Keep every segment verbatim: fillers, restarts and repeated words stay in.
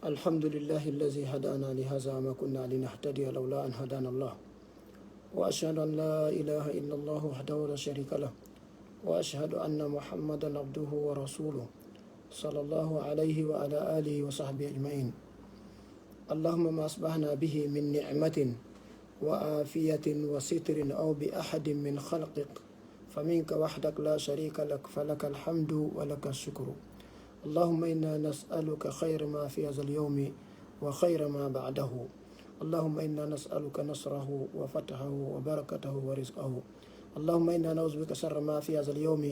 الحمد لله الذي هدانا لهذا وما كنا لنهتدي لولا أن هدانا الله. وأشهد أن لا إله إلا الله وحده لا شريك له. وأشهد أن محمدا عبده ورسوله، صلى الله عليه وعلى آله وصحبه أجمعين. اللهم ما أصبحنا به من نعمة وعافية وستر أو بأحد من خلقك فمنك وحدك لا شريك لك، فلك الحمد ولك الشكر. اللهم إنا نسألك خير ما في هذا اليوم وخير ما بعده. اللهم إنا نسألك نصره وفتحه وبركته ورزقه. اللهم إنا نعوذ بك شر ما في هذا اليوم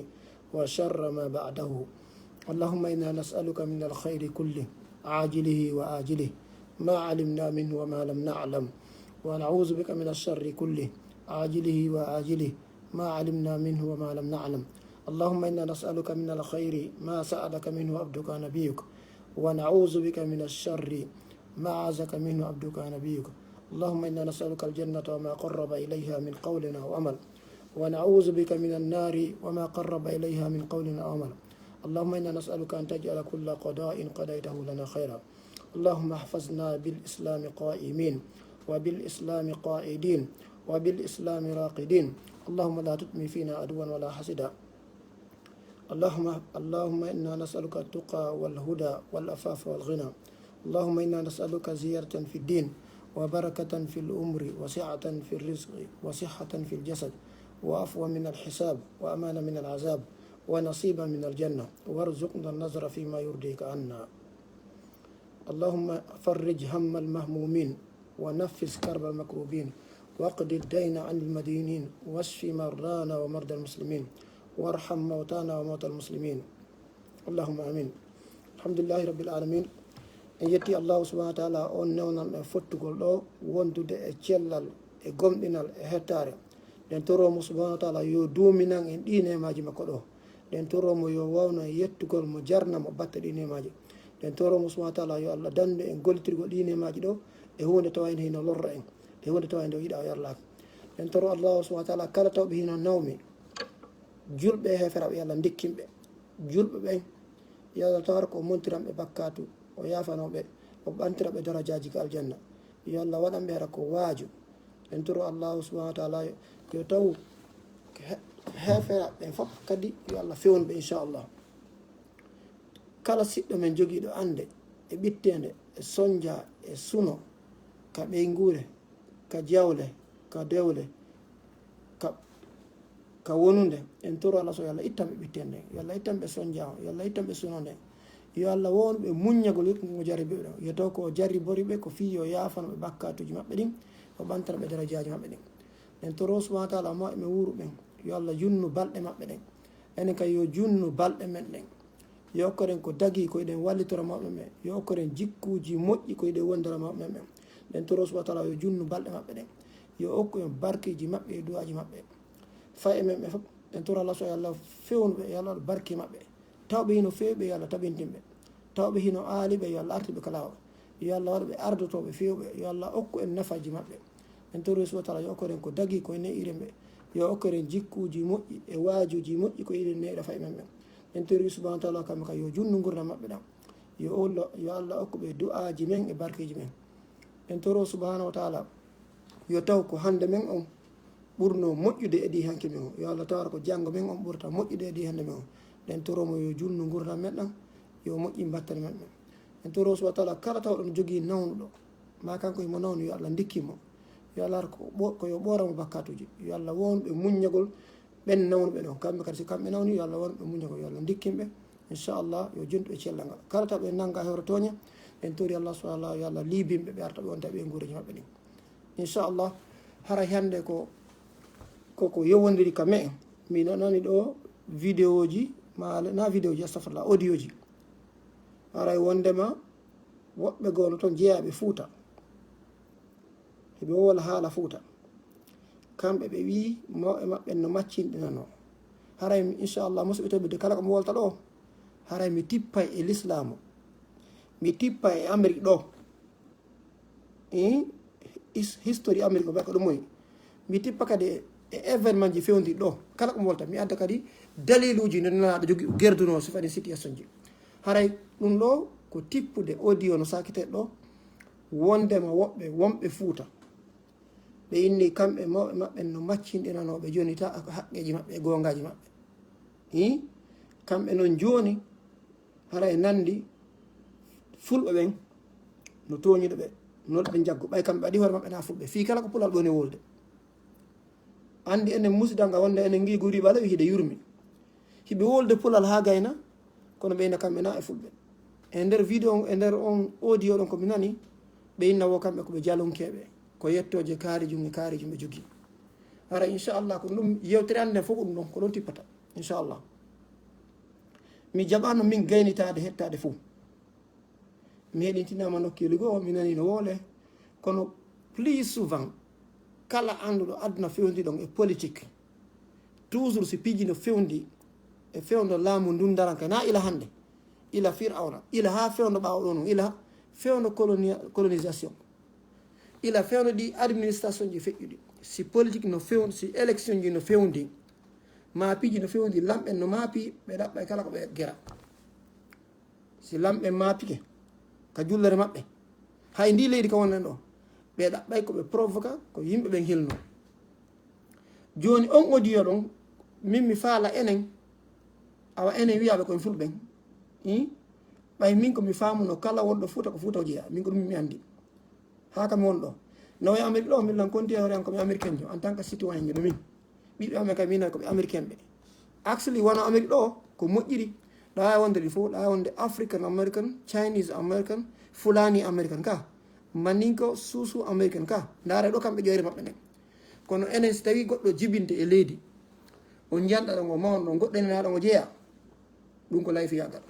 وشر ما بعده. اللهم إنا نسألك من الخير كله عاجله وآجله ما علمنا منه وما لم نعلم، ونعوذ بك من الشر كله عاجله وآجله ما علمنا منه وما لم نعلم. اللهم إنا نسألك من الخير ما سألك منه عبدك ونبيك، ونعوذ بك من الشر ما عاذك منه عبدك ونبيك. اللهم إنا نسألك الجنة وما قرب إليها من قول أو عمل، ونعوذ بك من النار وما قرب إليها من قول أو عمل. اللهم إنا نسألك أن تجعل كل قضاء قضيته لنا خيرا. اللهم احفظنا بالإسلام قائمين، وبالإسلام قائدين، وبالإسلام راقدين. اللهم لا تدم فينا عدوا ولا حسدا. اللهم، اللهم إنا نسألك التقى والهدى والعفاف والغنى. اللهم إنا نسألك زيادة في الدين، وبركة في العمر، وسعة في الرزق، وصحة في الجسد، وعفوا من الحساب، وأمانا من العذاب، ونصيبا من الجنة، وارزقنا النظر فيما يرضيك عنا. اللهم فرج هم المهمومين، ونفس كرب المكروبين، واقض الدين عن المدينين، واشف مرضانا ومرضى المسلمين، وارحم موتانا وموتى المسلمين. اللهم آمين. الحمد لله رب العالمين. En yetti Allahu subhanahu wa taala, on newnanɗo en fottugol ɗo, wondude e cellal, e gomɗinal, e hettaare. Ɗen toro mo subhanahu wa taala yo duuminan en ɗi neemaaji makko ɗo. Ɗen toro mo yo wawno en yettugol mo, jarna mo batte ɗi neemaaji. Ɗen toro mo subhanahu wa taala yo Allah dandu en gollitirgol ɗi neemaaji ɗo e huunde tawa ene hino lorra en, e huunde tawa ene o yiɗa o yarlaaka. Ɗen toro Allahu subhanahu wa taala kala tawɓe hino nawmi, julɓe e heeferaaɓe, yo Allah ndikkin ɓe. Julɓe ɓen, yo Allah tawar ko o montiran ɓe bakkatu, o yaafano ɓe, o ɓantira ɓe darajaaji ka aljanna. Yo Allah waɗan ɓe hara ko waaju. En toro Allahu subhanahu wa taala yo, yo taw he-, heeferaaɓe ɓen fof kadi yo Allah fewnu ɓe, inchallah. Kala siɗɗo men jogiiɗo annde e ɓitteende, e sonja, e suno, ka ɓeynguure, ka jawle, ka dewle, ka, ka wonunde, en toro Allah so yo Allah ittan ɓe ɓitten nden, yo Allah ittan ɓe sonja on, yo Allah ittan ɓe suno nden. Yo Allah wownu ɓe muññagol yettude mo jarribi ɓe ɗon. Yo taw ko o jarribori ɓe ko fii yo yaafano ɓe bakkatuuji maɓɓe ɗin, o ɓantana ɓe darajaaji maɓɓe ɗin. En toro subhanahu wa taala mo e men wuuru ɓen, yo Allah junnu balɗe maɓɓe ɗen. Enen kay yo junnu balɗe men ɗen. Yo okkoren ko dagii ko eɗen wallitora mawɓe men. Yo okkoren jikkuuji moƴƴi ko eɗen wondora mawɓe men. Ɗen toro subhanahu wa taala yo junnu balɗe maɓɓe ɗen. Yo okku en barkeeji maɓɓe e du'aaji maɓɓe. Fay e men ɓe fof, ɗen toro Allah so yo Allah fewnu ɓe, yo Allah waɗu barke maɓɓe. Tawɓe hino feewi ɓe, yo Allah tabintin ɓe. Tawɓe hino aali ɓe, yo Allah artir ɓe ka laawol. Yo Allah waɗu ɓe ardotooɓe feewɓe. Yo Allah okku en nafaaji maɓɓe. En toro subhanahu wa taala yo okkoren ko dagii ko ne'iren ɓe. Yo okkoren jikkuuji moƴƴi e waajuuji moƴƴi ko eɗen ne'ira fay men ɓen. En toro subhanahu wa taala kamɓe kam yo junnu ngurndan maɓɓe ɗan. Yo Allah, yo Allah okku ɓe du'aaji men e barkeeji men. En toro subhanahu wa taala yo taw ko hannde men on ɓurno moƴƴude e ɗi hanki men on. Yo Allah tawar ko janngo men on ɓurata moƴƴude e ɗi hannde men on. Ɗen toro mo yo junnu ngurndan men ɗan, yo moƴƴin battane men ɗen. En toro subhanahu wa taala kala taw ɗon jogii nawnuɗo, ma kanko himo nawni, yo Allah ndikkin mo. Yo Allah ar ko ɓo-, ko yo ɓoora mo bakkatuuji. Yo Allah wownu ɓe muññagol ɓen nawnuɓe ɗon. Kamɓe kadi si kamɓe nawni, yo Allah wownu ɓe muññagol, yo Allah ndikkin ɓe. Inchallah, yo jontu ɓe cellal ngal. Kala taw ɓe nanga hewre tooñe, en tori Allah subhanahu wa taala, yo Allah liibin ɓe, ɓe arta ɓe wonta ɓe e nguureeji maɓɓe ɗin. Inchallah, haray hannde ko, ko, ko yowondiri ka me en. Mi nanani ɗo vidéoji, ma na vidéoji, astafirullah, audioji. Haray wondema woɓɓe goo no ton jeyaaɓe Fuuta. Hiɓe wowola haala Fuuta. Kamɓe ɓe wi'i mawɓe maɓɓe no maccinɗinanoo. Haray mi, inchallah, musidɓe tedduɓe, kala ko mi wolta ɗo, haray mi tippay e lislaamu. Mi tippay e Amérique ɗo. Ih, his-, history Amérique o ɓe ko ɗum woni. Mi tippa kadi e, e événement ji fewndi ɗo. Kala ko mi wolta, mi adda kadi daliluuji no Nelaaɗo jogi, gerdunoo si faɗi situation ji. Haray ɗum ɗo Ko tippude audio no sakitee ɗo, wondema woɓɓe wonɓe Fuuta, ɓe inni kamɓe mawɓe maɓɓe no maccinɗinanooɓe jooni ta ko haqqeeji maɓɓe e goongaaji maɓɓe. Hi? Kamɓe noon jooni, hara e nanndi fulɓe ɓen no tooñude ɓe, no ɓe njaggu, ɓay kamɓe ɓaɗi hoore maɓɓe na fulɓe. Fii kala ko pulal ɗon e wolde. Anndi enen musidal ngal wonde enen ngi guri ɓalewi hiɗe yurmi. Hiɓe wolde pulal haa gayna, kono ɓeyna kamɓe na e fulɓe. E nder vidéo, e nder on audio ɗon ko mi nani, ɓe inna wo kamɓe ko ɓe jalonkeeɓe. Ko yettooje kaarijum e kaarijum ɓe jogii. Hara inchallah ko ɗum yewtere annden fof ko ɗum ɗon, ko ɗon tippata. Inchallah. Mi jaɓano min gaynitaade hettaade fof. Mi heɗintinama nokkeeli goo, mi nani no woole. Kono plus souvent, kala annduɗo aduna fewndi ɗon e politique, toujours si piiji no fewndi e fewndo laamu ndun daranka, na ila hannde, ila Fir'awna, ila haa fewndo ɓaawo ɗo non, ila fewndo colonia-, colonisation, ila fewndo ɗi administration ji feƴƴuɗi. Si politique no fewndi, si élection ji no fewndi, ma piiji no fewndi, lamɓe no maapi, ɓe ɗaɓɓay kala ko ɓe gera. Si lamɓe maapike ka jullere maɓɓe, hay ndi leydi ka wonnen ɗo, ɓe ɗaɓɓay ko ɓe provoka, ko yimɓe ɓen hilno. Jooni on audio ɗon, min mi faala enen, awa enen wiyaaɓe koye fulɓe ɓen. Ɓay min ko mi faamuno kala wonɗo Fuuta ko Fuuta o jeyaa, min ko ɗum mi anndi. Haa kam won ɗo. No e Amérique ɗo, min lan konti hoore an ko mi américain jo, en tant que citoyen jo, no min. Ɓiɓɓe amen kay, min ko ɓe américain ɓe. Actually, wano Amérique ɗo, ko moƴƴiri. Ɗa wonde ɗi fof, ɗa wonde African American, Chinese American, Fulani American ka. Maninko, Susu American ka. Ndaare ɗo kamɓe ƴoyre maɓɓe nden. Kono enen si tawi goɗɗo jibinte e leydi, on njanɗa ɗon o mawno ɗon, goɗɗo enen ɗon o jeeya. Ɗum ko layfiyagal.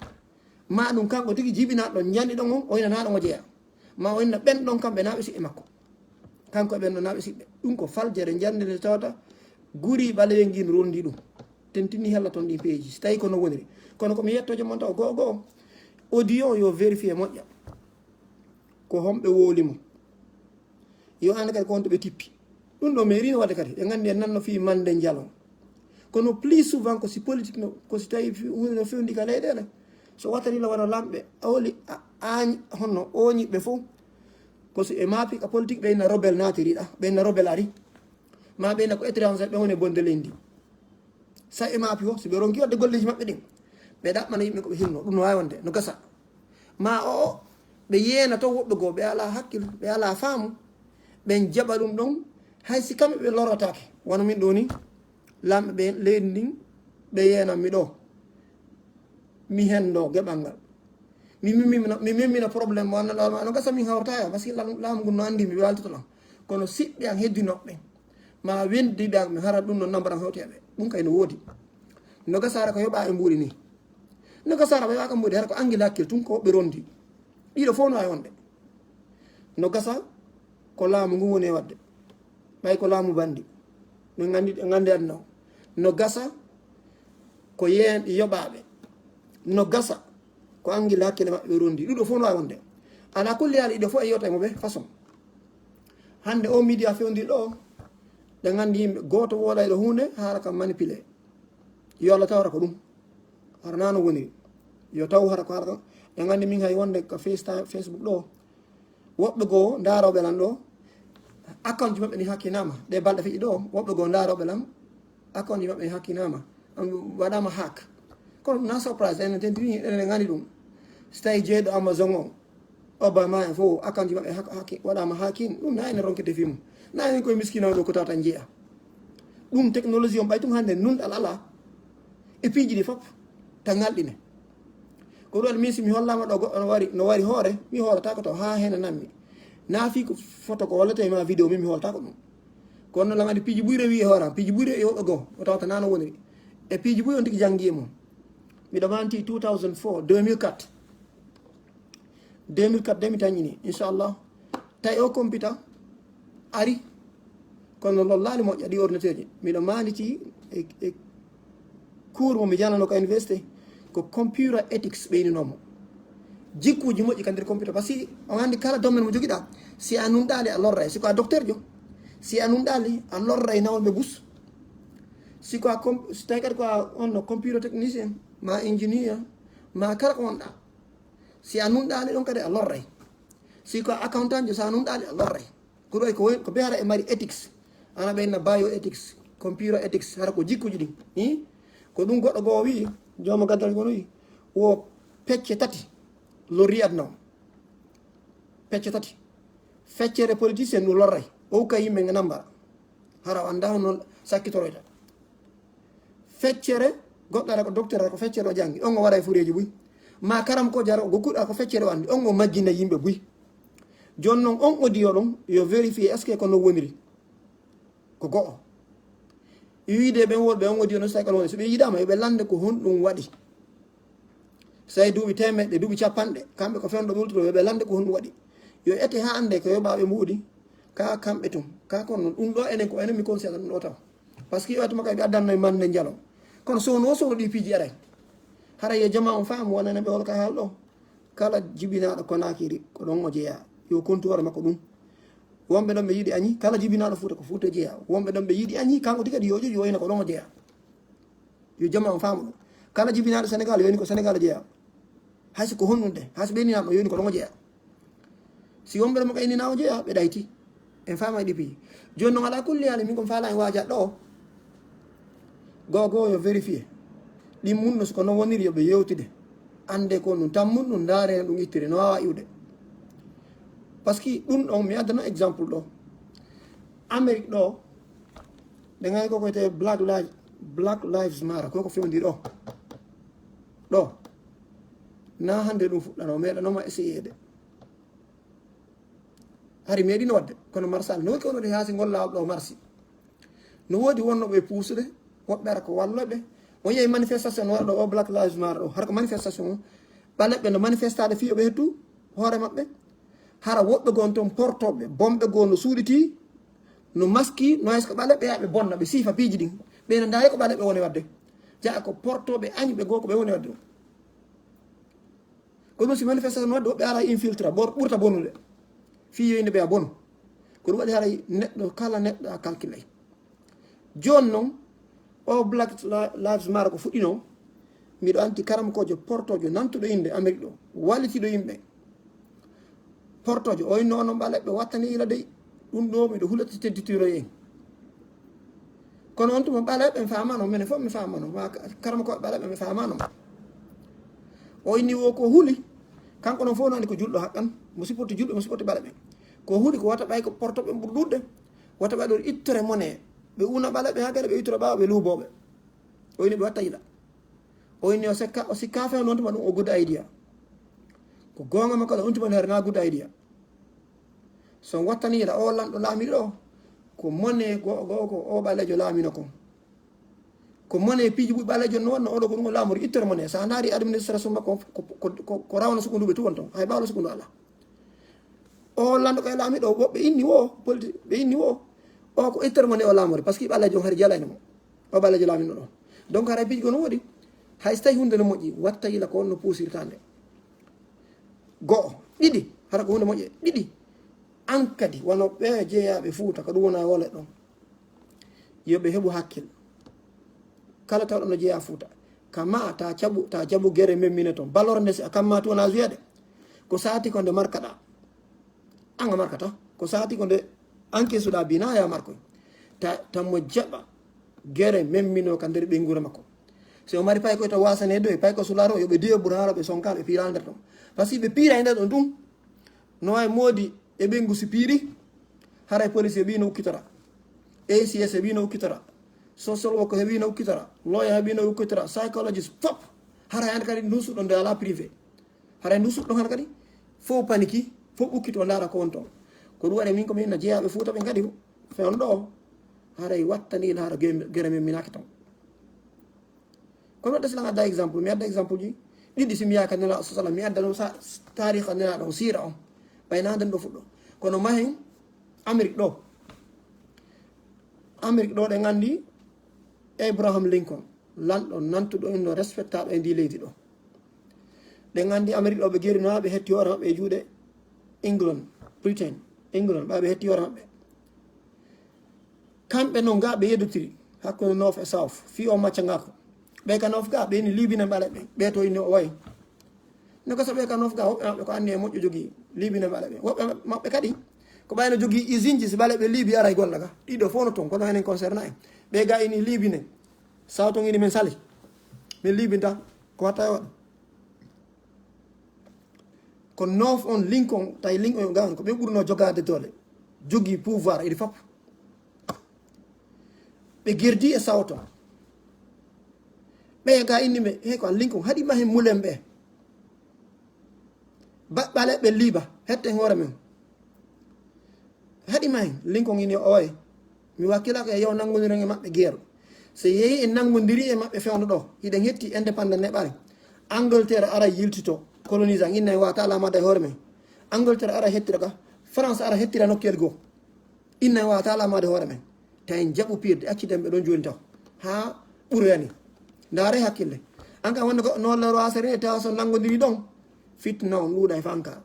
Ma ɗum kanko tigi jibinaɗo ɗon, njanɗi ɗon on, o ina naɗo mo jeeya. Ma o ina ɓen ɗon kamɓe naɓe siɓɓe makko. Kanko e ɓen ɗon naɓe siɓɓe. Ɗum ko faljere njande nde tawata guri ɓalewe ngin rondi ɗum. Tentini hella ton ɗin peeji. Si tawi ko no woniri. Kono ko mi yettojo mon taw goo goo. Audio yo vérifié moƴƴa. Ko homɓe wowli mo. Yo ande kadi ko on to ɓe tippi. Ɗum ɗo mairie no waɗde kadi. Ɓe nganndi en nanno fii mande njalon. Kono plus souvent ko si politique no, ko si tawi fi-, huunde no fewndi ka leyɗeele. So wattani la wano lamɓe, awli a-, aañ-, honno ooñiɓɓe fof. Ko si e maapi ka politique ɓe inna rebelle naatiri ɗa, ɓe inna rebelle ari. Ma ɓe inna ko étranger ɓe woni bonde leydi. Sa e maapi fof, si ɓe ronki waɗde golleeji maɓɓe ɗin, ɓe ɗaɓɓana yimɓe ko ɓe hinno, ɗum no waawi wonde, no gasa. Ma o, o, ɓe yeena taw woɓɓe goo, ɓe alaa hakkil, ɓe alaa faamu, ɓen jaɓa ɗum ɗon, hay si kamɓe ɓe lorotaake, wano min ɗo ni, lamɓe ɓe leydi ndin, ɓe yeenan mi ɗo, mi hendo geɓal ngal. Mi, mi, mi, mi, mi memmina problème mo annanɗo ma, no gasa min hawrata ya, parce que laamu, laamu ngun no anndi mi, ɓe waaltoto lan. Kono siɓɓe an heddinooɓe, ma wondiiɓe an, mi hara ɗum no nambaram hewti e ɓe. Ɗum kay no woodi. No gasa hara ko yoɓa e mbuuɗi ni. No gasa hara ɓe waɗa mbuuɗi, hara ko angi lakkil tun ko ɓe rondi. Ɗiɗo fof no waawi wonde. No gasa ko laamu ngu woni e waɗde. Ɓay ko laamu bandi. Min nganndi, nganndi aduna o. No gasa ko yeen yoɓaaɓe. No gasa ko angi lakkil maɓɓe ɓe rondi. Ɗiɗo fof no waawi wonde. Ala kulli haal, ɗiɗo fof e yewta e mo ɓe façon. Hannde o média fewndi ɗo, ɓe nganndi yimɓe gooto woolayɗo huunde, haala kam manipulé. Yo Allah tawata ko ɗum. Hara na no woniri. Yo taw hara ko haala kam. Ɓe nganndi min hay wonde ka FaceTime, Facebook ɗo. Woɓɓe goo ndaarooɓe lan ɗo, account ji maɓɓe ni hakkinaama. Ɗe balɗe feƴƴi ɗo, woɓɓe goo ndaarooɓe lan, account ji maɓɓe ni hakkinaama. Ɗum waɗaama hack. Kono na surprise, enen tentini, enen nganndi ɗum. Si tawi jeyɗo Amazon on, Obama en fof, account ji maɓɓe hak-, hak-, waɗaama hacking, ɗum na enen ronkete fii mum. Na enen koye miskinaaɓe ɗo ko tawata njeeya. Ɗum technologie on ɓay tun hannde nunɗal alaa. E piiji ɗi fof, ta ngalɗine. Ko ɗum waɗi min si mi hollaama ɗo goɗɗo no wari, no wari hoore, mi hoolataako taw haa hena nammi. Na fii ko photo ko wallata e ma vidéo min mi hoolataako ɗum. Kono noon lan anndi piiji buy rewi e hoore am, piiji buy rewi e woɓɓe goo, o tawata na no woniri. E piiji buy on tigi janngi e mum. Miɗo manti two thousand four, deux mille quatre. Deux mille quatre de mi tañini, inchallah. Tawi o computer ari, kono lollaali moƴƴa ɗi ordinateur ji. Miɗo maanditi e, e cours mo mi janano ka université, ko computer ethics ɓe ininomo. Jikkuuji moƴƴi ka nder computer, parce que on anndi kala domaine mo jogiɗa, si a nunɗaali a lorray. Si ko a docteur jo, si a nunɗaali a lorray nawol ɓe bus. Si ko a com-, si tawi kadi ko a on no computer technicien, ma ingénieur, ma kala ko wonɗa, Si a nunɗaali ɗon kadi a lorray. Si ko a accountant jo, si a nunɗaali a lorray. Ko ɗo ko woni, ko ɓe hara e mari ethics. Ana ɓe na bioethics, computer ethics, hara ko jikkuji ɗin. Hi? Ko ɗum goɗɗo goo wi'i, jooma gaddal kono wi'i, wo pecce tati lorri aduna o. Pecce tati. Feccere politicien ɗum lorray. O ukka yimɓe nga nambara. Hara o anndaa hono sakkitoroyta. Feccere, goɗɗo ara ko docteur, ara ko feccere o janngi. On o wara e fureeji buy. Ma karam ko jaro, go kuɗa ko feccere o anndi. On o majjina yimɓe buy. Jooni non on audio ɗon, yo vérifier est-ce que ko non woniri. Ko go'o. Wiide ɓen worɓe on audio non, sai kala woni. So ɓe yiɗaama, yo ɓe lande ko honɗum waɗi. Sai duuɓi temeɗɗe, duuɓi capanɗe, kamɓe ko fewndo ɓurtuɗo, yo ɓe lande ko honɗum waɗi. Yo ete haa annde ko yoɓaaɓe mbuuɗi, ka kamɓe tun. Ka kono non, ɗum ɗo enen ko enen mi conseillata ɗum ɗo taw. Parce que yo tuma kay ɓe addanno e mande njalo. Kono sowno o sowno ɗi piiji aray. Hara yo jama on faamu wonana ɓe hol ka haal ɗo. Kala jibinaaɗo Konakiri ko ɗon o jeyaa. Yo kontu hoore makko ɗum. Wonɓe ɗon ɓe yiɗi Añi, kala jibinaaɗo Fuuta ko Fuuta jeyaa. Wonɓe ɗon ɓe yiɗi Añi, kanko tigi kadi yo ƴoƴu wayno ko ɗon o jeyaa. Yo jama on faamu ɗum. Kala jibinaaɗo Senegal yo wayno ko Senegal jeyaa. Hay si ko honɗum de, hay si ɓe inninaama yo wayno ko ɗon o jeyaa. Si wonɓe ɗon mo ka inninaama jeyaa, ɓe ɗayti. En faama e ɗi piiji. Jooni non, ala kulli haali, min ko mi faalaa en waaja ɗo. Goo goo yo vérifier. Ɗin mun no, so ko non woniri, yo ɓe yewtide. Annde ko ɗum tammun ɗum, ndaare no ɗum ittiri, no waawa iwde. Parce que ɗum ɗon, mi addana exemple ɗo. Amérique ɗo, ɓe ngari ko koyte Black Lives, Black Lives Matter, ko ko fewndi ɗo. Ɗo. Na hannde ɗum fuɗɗano, meɗanoma essayer de. Hari meɗino waɗde, kono marsal no woodi ko waɗi haa si ngol laawol ɗo marsi. No woodi wonnooɓe e puusude, woɓɓe ara ko walloɓe. On yehi manifestation no waɗa ɗo o Black Lives Matter ɗo, hara ko manifestation o. Ɓaleɓe no manifestaade fii yo ɓe hettu hoore maɓɓe. Hara woɓɓe goo no ton portooɓe, bomɓe goo no suuɗitii, no maski, no hay so ko ɓaleɓe yaa ɓe bonna, ɓe siifa piiji ɗin. Ɓe no ndaari ko ɓaleɓe woni waɗde. Jaa ko portooɓe Añɓe goo ko ɓe woni waɗde ɗum. Ko ɗum si manifestation waɗde woɓɓe ara infiltra, bor-, ɓurta bonude. Fii yo yimɓe ɓe a bonu. Ko ɗum waɗi haray neɗɗo, kala neɗɗo a calculay. Jooni non, o Black Li-, Lives Matter ko fuɗɗino, miɗo anndi karamokoojo portoojo nantuɗo innde Amérique ɗo, wallitiiɗo yimɓe. Portoojo, o inno onon ɓaleɓe wattani ila dey, ɗum ɗo miɗo hula tedditiroy en. Kono on tuma ɓaleɓe ɓen faamano, minen fof mi faamano, ma ka-, karamokooɓe ɓaleɓe ɓe faamano. O inni wo ko huli, kanko non fof no anndi ko julɗo haqqan, mo supporti julɓe, mo supporti ɓaleɓe. Ko huli ko wata ɓay ko portooɓe ɓen ɓuri ɗuuɗde, wata ɓay ɗon ittore mone, ɓe una ɓaleɓe haa kadi ɓe ittoro ɓaawo ɓe luubooɓe. O inni ɓe watta ila. O inni o sekka, o sikka few non tuma ɗum o good idea. Ko goonga makko ɗo, on tuma no hare na good idea. So wattani ila o lanɗo laamiɗo ɗo, ko mone go-, go-, ko o ɓaleejo laamino kon. Ko mone piiji ɓuy ɓaleejo no wanno oɗo ko ɗum o laamori ittore mone. Sa ndaari administration makko ko, ko, ko, ko rawna sukunduɓe tu won ton. Hay ɓaawlo sukundu ala. O lanɗo ko e laamiɗo, woɓɓe inni wo, politi-, ɓe inni wo, o ko ittore mone o laamori, parce que ɓaleejo hari jalayno mo. O ɓaleejo laamino ɗo. Donc haray piiji ko no woodi, hay so tawi hunde no moƴƴi, watta yila ko on no puusirta nde. Go'o, ɗiɗi, hara ko hunde moƴƴe, ɗiɗi. An kadi, wano ɓe jeyaaɓe Fuuta, ko ɗum wona wole ɗon. Yo ɓe heɓu hakkil. Kala tawɗo no jeyaa Fuuta. Kama ta caɓu, ta jaɓu gere men mine ton. Balor nde si a kamma tu wona wiyede. Ko saati ko nde markaɗa. An a markata. Ko saati ko nde anke suɗa bina ya markoy. Ta, ta mo jaɓa gere men mino ka nder ɓeynguure makko. Si o mari pay ko to wasane doy, pay ko sularo, yo ɓe diyo buraro ɓe sonka ɓe pira nder ton. Parce que ɓe pira e nder ɗon ɗum. No ay moodi e ɓeyngu si piiri, haray police e ɓi no ukkitora. A C S e ɓi no ukkitora. Social worker e ɓi no ukkitora. Lawyer e ɓi no ukkitora. Psychologist, fop. Haray hande kadi ndu suɗo nde ala privé. Haray ndu suɗo hande kadi. Fof paniki, fof ukkito ndaara ko won ton. Ko ɗum waɗi min ko min na jeyaaɓe Fuuta ɓe kadi fewndo ɗo. Haray wattani ina hara gem-, gere men minaki ton. Kono ɗes lan adda exemple, mi adda exemple ji ɗiɗi si mi yaaka Nelaaɗo sallam, mi adda ɗum sa-, taariha Nelaaɗo on, siira on. Ɓay na nden ɗo fuɗɗo. Kono mahen Amérique ɗo. Amérique ɗo ɗen anndi Abraham Lincoln, lanɗo nantuɗo inno respectaɗo e ndi leydi ɗo. Ɗen anndi Amérique ɗo ɓe geri no ɓe hetti hoore maɓɓe e juuɗe England, Britain, England, ɓa ɓe hetti hoore maɓɓe. Kamɓe noon, ga ɓe yeddotiri hakkunde North e South, fii o macca ngaako. Ɓe ka North ga, ɓe ni Liibinen ɓaleɓe, ɓe to inni o wayi. No gasa ɓe ka nof ga, woɓɓe maɓɓe ko anni e moƴƴo jogii liibine ɓaleɓe. Woɓɓe maɓɓe kadi ko ɓayno jogii isinji, si ɓaleɓe liibi ara e golla ga. Ɗiɗo fof no toon, kono enen concerné en. Ɓe ga ini liibine. Saw toon ini men sali. Min liibinta. Ko watta e waɗa. Ko noof on Lincoln, tawi Lincoln yo gaan, ko ɓe ɓurno jogaade doole. Jogii pouvoir, iri fop. Ɓe gerdi e sawto. Ɓe ga inni ɓe, hey, ko an Lincoln, haɗi ma hen mulen ɓe. Ba-, ɓaleɓe liiba, hetten hoore men. Haɗi ma hen, Lincoln ini oye. Mi wakkilaaka e yo nanngodiren e maɓɓe geero. So yehi en nanngodiri e maɓɓe fewndo ɗo, hiɗen hetti indépendant neɓaare. Angleterre ara yiltito, colonise an, inna en wata laamaade e hoore men. Angleterre ara hettira ka, France ara hettira nokkuyel goo. Inna en wata laamaade hoore men. Tawi en jaɓu pirde, acciden ɓe ɗon jooni taw. Haa ɓuroyani. Ndaare hakkille. An kam wonde ko noon le roi sere tawa so nanngodiri ɗon. Fitna on ɗuuɗa e fanka.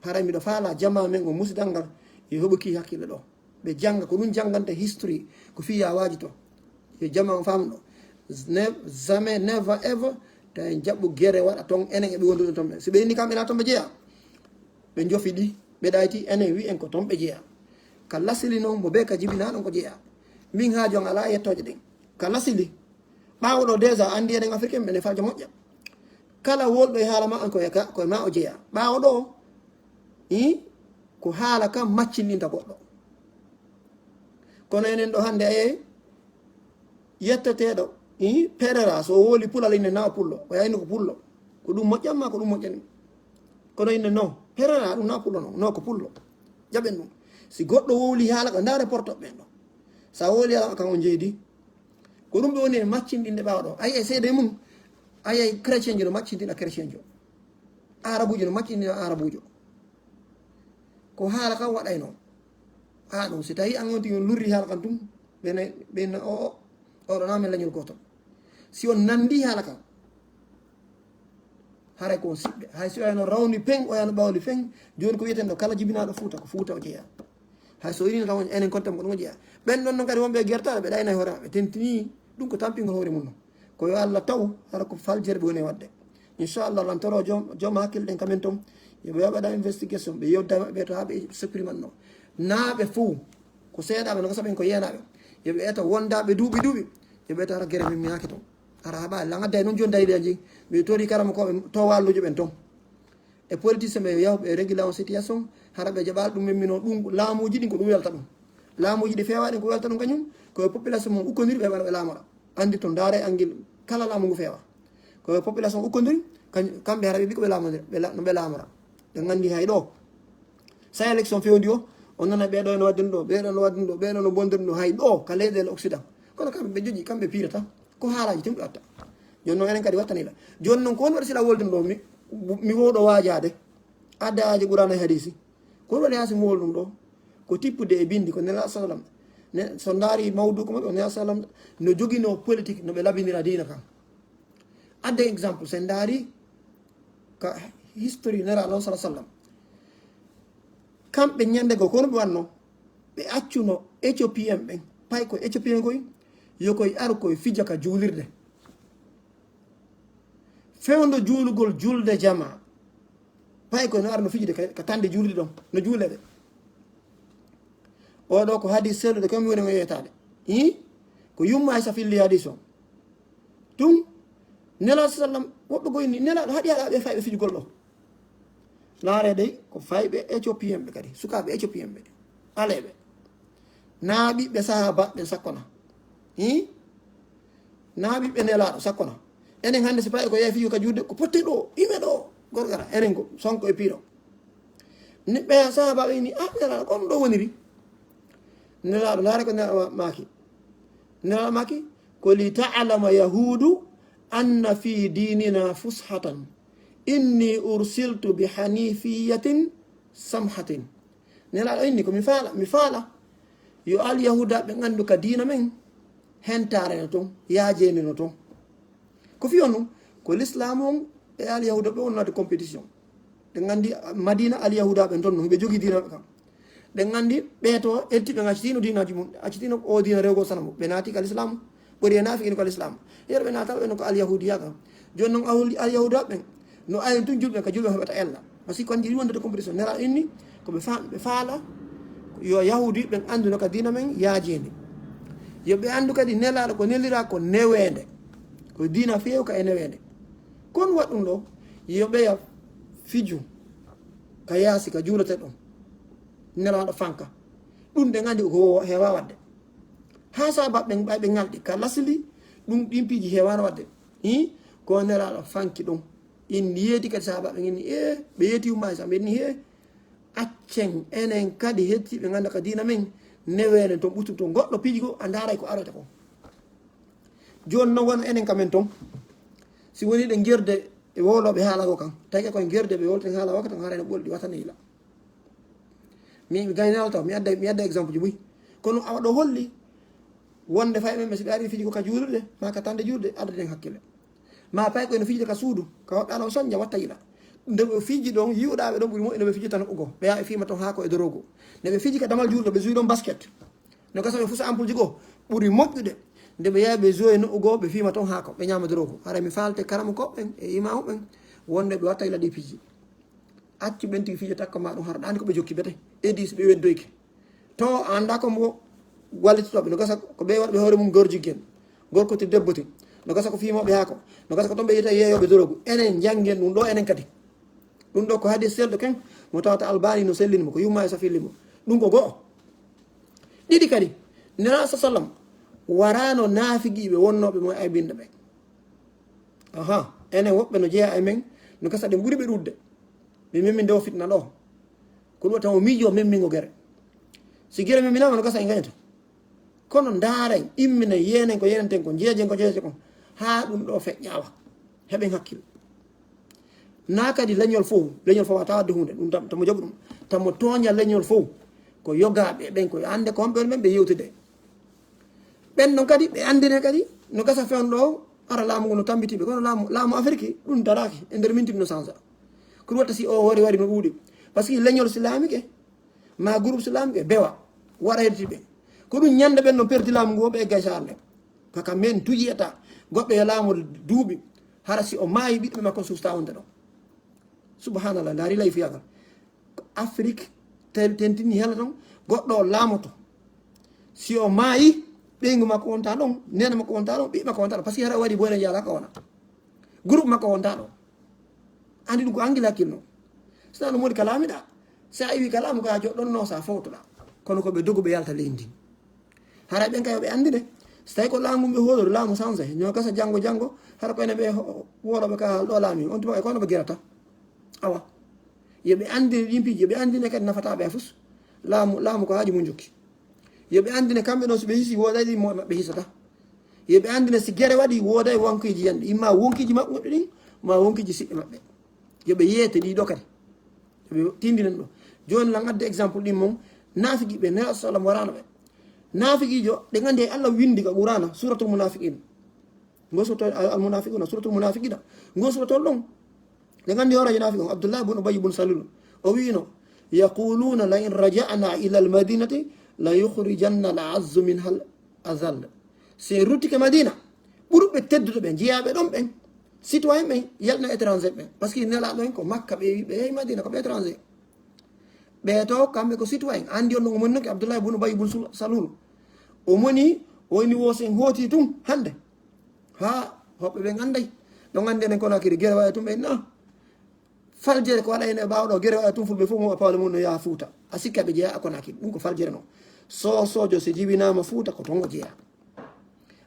Haray miɗo faala jamaa men o musidal ngal, yo heɓu ki hakkille ɗo. Ɓe jannga, ko ɗum jannganta history, ko fii yaawaaji to. Yo jamaa on faamno. Ne-, jamais, never, ever, tawi en jaɓɓu gere waɗa toon, enen e ɓe wondude toon ɓe. Si ɓe inni kamɓe na toon ɓe jeyaa, ɓe njofi ɗi, ɓe ɗayti, enen wi en ko toon ɓe jeyaa. Ka lasili noon, mo bee ka jibinaa ɗon ko jeyaa. Min haaju an alaa e yettooje ɗen. Ka lasili, ɓaawo ɗo déjà anndi enen Africain ɓe ne falja moƴƴa. Kala wolɗo e haala ma an ko e ka, ko e ma o jeyaa. Ɓaawo ɗo, ii, ko haala kam maccinɗinta goɗɗo. Kono enen ɗo hannde a yeey yetteteeɗo, ii, perera, so o woli pulal inne na o pullo. O yayno ko pullo. Ko ɗum moƴƴan ma ko ɗum moƴƴani. Kono inne no, perera ɗum na pullo non, no ko pullo. Jaɓen ɗum. Si goɗɗo wowli haala ka ndaare porto ɓen ɗo. Sa wowli haala kan on jeydi. Ko ɗum ɓe woni e maccinɗinde ɓaawo ɗo. Ayi e seede mum, ayi ay chrétienjo no maccinɗina chrétienjo. Arabujo no maccinɗina arabujo. Ko haala kan waɗayno. A ɗum, si tawi an on tigi on lurri haala kan tum, ɓe na, ɓe na, o, o, oɗo na men leñol gooto. Si on nandi haala kan, haray ko on siɓɓe. Hay si o yano rawni pen, o yano ɓawli fen, jooni ko wiyeten ɗo kala jibinaaɗo Fuuta, ko Fuuta o jeyaa. Hay so irin tan enen kontam ko ɗum o jeyaa. Ɓen ɗon non kadi wonɓe e gertaare, ɓe ɗayna e hoore maɓɓe, tentini ɗum ko tampingol hoore mum non. Ko yo Allah taw, hara ko faljere ɓe woni e waɗde. Inchallah, lantoro joom, joom hakkille ɗen kamen toon, yo ɓe waɗa investigation, ɓe yewta e maɓɓe to haa ɓe supprimanno. Naaɓe fof, ko seeɗaaɓe, no ko saɓen ko yeenaaɓe. Yo ɓe eta wondaaɓe duuɓi duuɓi, yo ɓe eta hara gere min mi haake toon. Hara haɓa laŋa day noon jooni dayli a jii. Mi tori karamokooɓe to wallujo ɓen toon. E politicien ɓe yo yahu ɓe régula on situation, hara ɓe jaɓaali ɗum memminoo ɗum laamuuji ɗin ko ɗum welta ɗum. Laamuuji ɗi feewaa ɗin ko welta ɗum kañum, ko yo population mum ukkondir ɓe waɗa ɓe laamora. Anndi to ndaare anngil kala laamu ngu feewa. Ko yo population ukkondir, kañ-, kamɓe hara ɓe mbi ko ɓe laamodira, ɓe la-, no ɓe laamora. Ɓe nganndi hay ɗo. Sa élection fewndi o, on nana ɓeeɗo no waddin ɗo, ɓeeɗo no waddin ɗo, ɓeeɗo no bondirin ɗo, hay ɗo ka leyɗeele Occident. Kono kamɓe ɓe joƴi, kamɓe piirata. Ko haalaaji tun ɓe watta. Jooni noon enen kadi wattanila. Jooni noon ko on waɗi sila wolden ɗo mi, mi wowɗo waajaade. Adda aaji Qur'aana e hadiisi. Ko on waɗi haa si mi wol ɗum ɗo. Ko tippude e binndi ko Nelaaɗo sallam. Ne, so ndaari mawdu ko maɓɓe o Nelaaɗo sallam no joginoo politique no ɓe labinira diina kan. Adda exemple, so en ndaari ka history Nelaaɗo sallam. Kamɓe ñande goo ko no ɓe wanno, ɓe accuno Éthiopien ɓen. Pay ko Éthiopien koy, yo koy aru koy fija ka juulirde. Fewndo juulugol julde jamaa. Pay ko no ara no fijude ka, ka tande juulirde ɗon, no juulede. Oɗo ko hadis sellude, ko mi woni mo yeetaade. Ii? Ko yumma Aysa filli hadis on. Tun, Nelaaɗo sallam, woɓɓe goyni, Nelaaɗo haɗi haɗa ɓe fayɓe fijugol ɗo. Laare dey, ko fayɓe Éthiopien ɓe kadi, sukaaɓe Éthiopien ɓe. Aleeɓe. Naa ɓiɓɓe sahaaba ɓen sakkona. Ii? Naa ɓiɓɓe Nelaaɗo sakkona. Enen hannde si payɓe ko yeefi ka juuɗe, ko potte ɗo, ime ɗo, gorgara, enen ko Sonko e Piiro. Ni ɓe sahaaba ɓe ni, "Ah, Nelaaɗo, ko ɗum ɗo woniri?" Nelaaɗo, laare ko Nelaaɗo ma-, maaki. Nelaaɗo maaki, "Ko li ta'lama yahuudu anna fi diinina fushatan. Inni ursiltu bi hanifiyatin samhatin." Nelaaɗo inni ko mi faala, mi faala. Yo alyahuudaaɓe nganndu ka diina men, hentaare no toon, yaajeende no toon. Ko fii on ɗum, ko lislaamu on e alyahuuda ɓe wonnaade compétition. Ɗen nganndi Madina alyahuuda ɓen toon no, ɓe jogii diina maɓɓe kan. Ɗen nganndi ɓee to eltiɓe accitiino diinaaji mum, accitiino o diina rewgol sanamu. Ɓe naati ka lislaamu, ɓuri e naafiqiin ko lislaamu. Yero ɓe naataano ɓe no ko alyahuudiya kan. Jooni noon ahul-, alyahuuda ɓen, No ayen tun julɓe ka julɓe heɓata ella. Parce que ko anndi wonde de compétition. Nelaaɗo inni ko ɓe fa-, ɓe faala yo Yahuudi ɓen anndu no ka diina men yaajini. Yo ɓe anndu kadi Nelaaɗo ko nelira ko neweende. Ko diina feewi ka e neweende. Kon waɗ ɗum ɗo, yo ɓeya fiju ka yaasi ka juulete ɗon. Nelaaɗo fanka. Ɗum ɗen anndi ko heewa waɗde. Haa saaba ɓen ɓay ɓe ŋalɗi ka lasli, ɗum ɗin piiji heewaano waɗde. Hi? Ko Nelaaɗo fanki ɗum. In yeeti kadi saaba ɓen inni, "Ee," ɓe yeeti ummaade saaba, ɓe inni, "Ee, accen enen kadi hetti ɓe ngannda ka diina men, neweene ton ɓuttu ton goɗɗo piiji goo, a ndaaray ko aroyta ko." Jooni non wano enen ka men ton, si woni ɗen gerde e wowlooɓe haala goo kan, tawi koye gerde ɓe wowlten haala wakka tan, haray no ɓolɗi wata ne yila. Mi, mi gaynal taw, mi adda, mi adda exemple ji buy. Kono awa ɗo holli wonde fay men, si ɓe ari fiji ko ka juulirde, ma ka tande juulirde, addaten hakkille. Ma pay ko ene fijde ka suudu, ka woɓɓe ala o sonja, watta yila. Nde ɓe fiji ɗon, yi'uɗaa ɓe ɗon ɓuri moƴƴude ɓe fiji tan ugo. Ɓe yaa ɓe fima ton haako e dorogo. Nde ɓe fiji ka damal juulirde, ɓe juwi ɗon basket. No gasa ɓe fusa ampoule ji goo, ɓuri moƴƴude. Nde ɓe yaa ɓe juwi no ugo, ɓe fima ton haako, ɓe ñaama dorogo. Hara mi faalte karamu koɓɓen e imaamu ɓen, wonde ɓe watta yila ɗi fiji. Accu ɓen tigi fijo takko ma ɗum hara ɗaani ko ɓe jokki bete. Edis ɓe weddoyke. To a annda ko mbo wallitotoɓe. No gasa ko ɓe waɗɓe hoore mum gorjiggen. Gorko ti debbo ti. No gasa ko fimoɓe haako. No gasa ko ton ɓe yita yeeyoɓe dorogu. Enen janngen ɗum ɗo enen kadi. Ɗum ɗo ko hadis selɗo ken. Mo tawata Albani no sellini mo. Ko yumma e safilli mo. Ɗum ko go'o. Ɗiɗi kadi. Nela sa sallam. Warano naafigiiɓe wonnooɓe mo aybinde ɓe. Aha. Enen woɓɓe no jeeya e men. No gasa ɗen ɓuri ɓe ɗuɗde. Ɓe memmi nde o fitna ɗo. Ko ɗum taw o miijo memmingo gere. Si gere memminaama no gasa e ngañata. Kono ndaaren, imminen, yeenen ko yeeneten ko, jeejen ko jeeje kon. Haa ɗum ɗo feƴƴaawa. Heɓen hakkil. Na kadi leñol fow, leñol fow a tawatde huunde. Ɗum tam, tamo jaɓu ɗum. Tamo tooña leñol fow. Ko yogaaɓe ɓen ko yo annde ko honɓe men ɓe yewtide. Ɓen non kadi ɓe anndine kadi no gasa fewndo o ara laamu ngu no tambiti ɓe. Kono laamu, laamu Afirki ɗum daraaki e nder minti no sansa. Ko ɗum watta si o wari wari no ɗuuɗi. Parce que leñol silaamike ma groupe silaamike bewa wara heddi ɓe. Ko ɗum ñande ɓen no perdi laamu ngu o ɓe egga e sarle. Kaka men tujiyata goɗɗo yo laamu duuɓi hara si o maayi ɓiɗɗo makko susta wonde ɗon. Subhanallah, ndaari lay fiyagal. Afrik ten-, tentini hela ton, goɗɗo o laamoto. Si o maayi, ɓeyngu makko wonta ɗon, nene makko wonta ɗon, ɓiɓɓe makko wonta ɗon. Parce que hara waɗi boyre yala ka wona. Groupe makko wonta ɗon. Andi ɗum ko angila hakkilno. Sina no moni ka laamiɗa. Sa iwi ka laamu ka joɗɗon no sa fowtoɗa. Kono ko ɓe dogu ɓe yalta leydi. Hara ɓen kay ɓe andine. So tawi ko laamu ɓe hoolori laamu sanse, ñoo gasa janngo janngo, hara ko enen ɓe ho-, woroɓe ka ɗo laami, on tuma e kono ɓe gerata. Awa. Yo ɓe andine ɗin piiji, yo ɓe andine kadi nafata ɓe fus. Laamu, laamu ko haaju mum jokki. Yo ɓe andine kamɓe ɗon so ɓe hisi wooday ɗin mo maɓɓe hisata. Yo ɓe andine si gere waɗi wooday wonkiji yanɗi, imma wonkiji maɓɓe goɗɗi ɗin, ma wonkiji siɓɓe maɓɓe. Yo ɓe yeete ɗi ɗo kadi. Yo ɓe tindinan ɗo. Jooni lan adde exemple ɗin mon, naafigi ɓe, Nabi sallam warano ɓe. Naafigiijo, ɗe nganndi e Allah windi ka Qur'ana, Suratul Munafiqin. Ngo suratul al-, al-Munafiquna, Suratul Munafiqina. Ngo suratul ɗon. Ɗe nganndi horeejo naafiqi on, Abdullah ibn Ubay ibn Salul. O wi'ino, "Yaquluna la in raja'na ila al-madinati la yukhrijanna al-a'azzu minha al-azall." Si en ruttike Madina, ɓurɓe teddude ɓen, jeyaaɓe ɗon ɓen, citoyen ɓen, yaltina étranger ɓen. Parce que nelaaɗo en ko Makka ɓe, ɓe yehi Madina, ko ɓe étranger. Ɓe to, kamɓe ko citoyen. Andi on ɗon o moni noon ko Abdullah ibn Ubay ibn Sul-, Salul. O moni, o ni wo sen hooti tun hannde. Ha, hoɓɓe ɓen anday. Ɗon andi enen Konakiri, gere wawi tun ɓe na. Faljere ko waɗa hen e ɓaawo ɗo, gere wawi tun fulɓe fof mo a pawle mum no yaha Fuuta. A sikka ɓe jeeya a Konakiri. Ɗum ko faljere noon. So sojo so jibinama Fuuta ko ton o jeeya.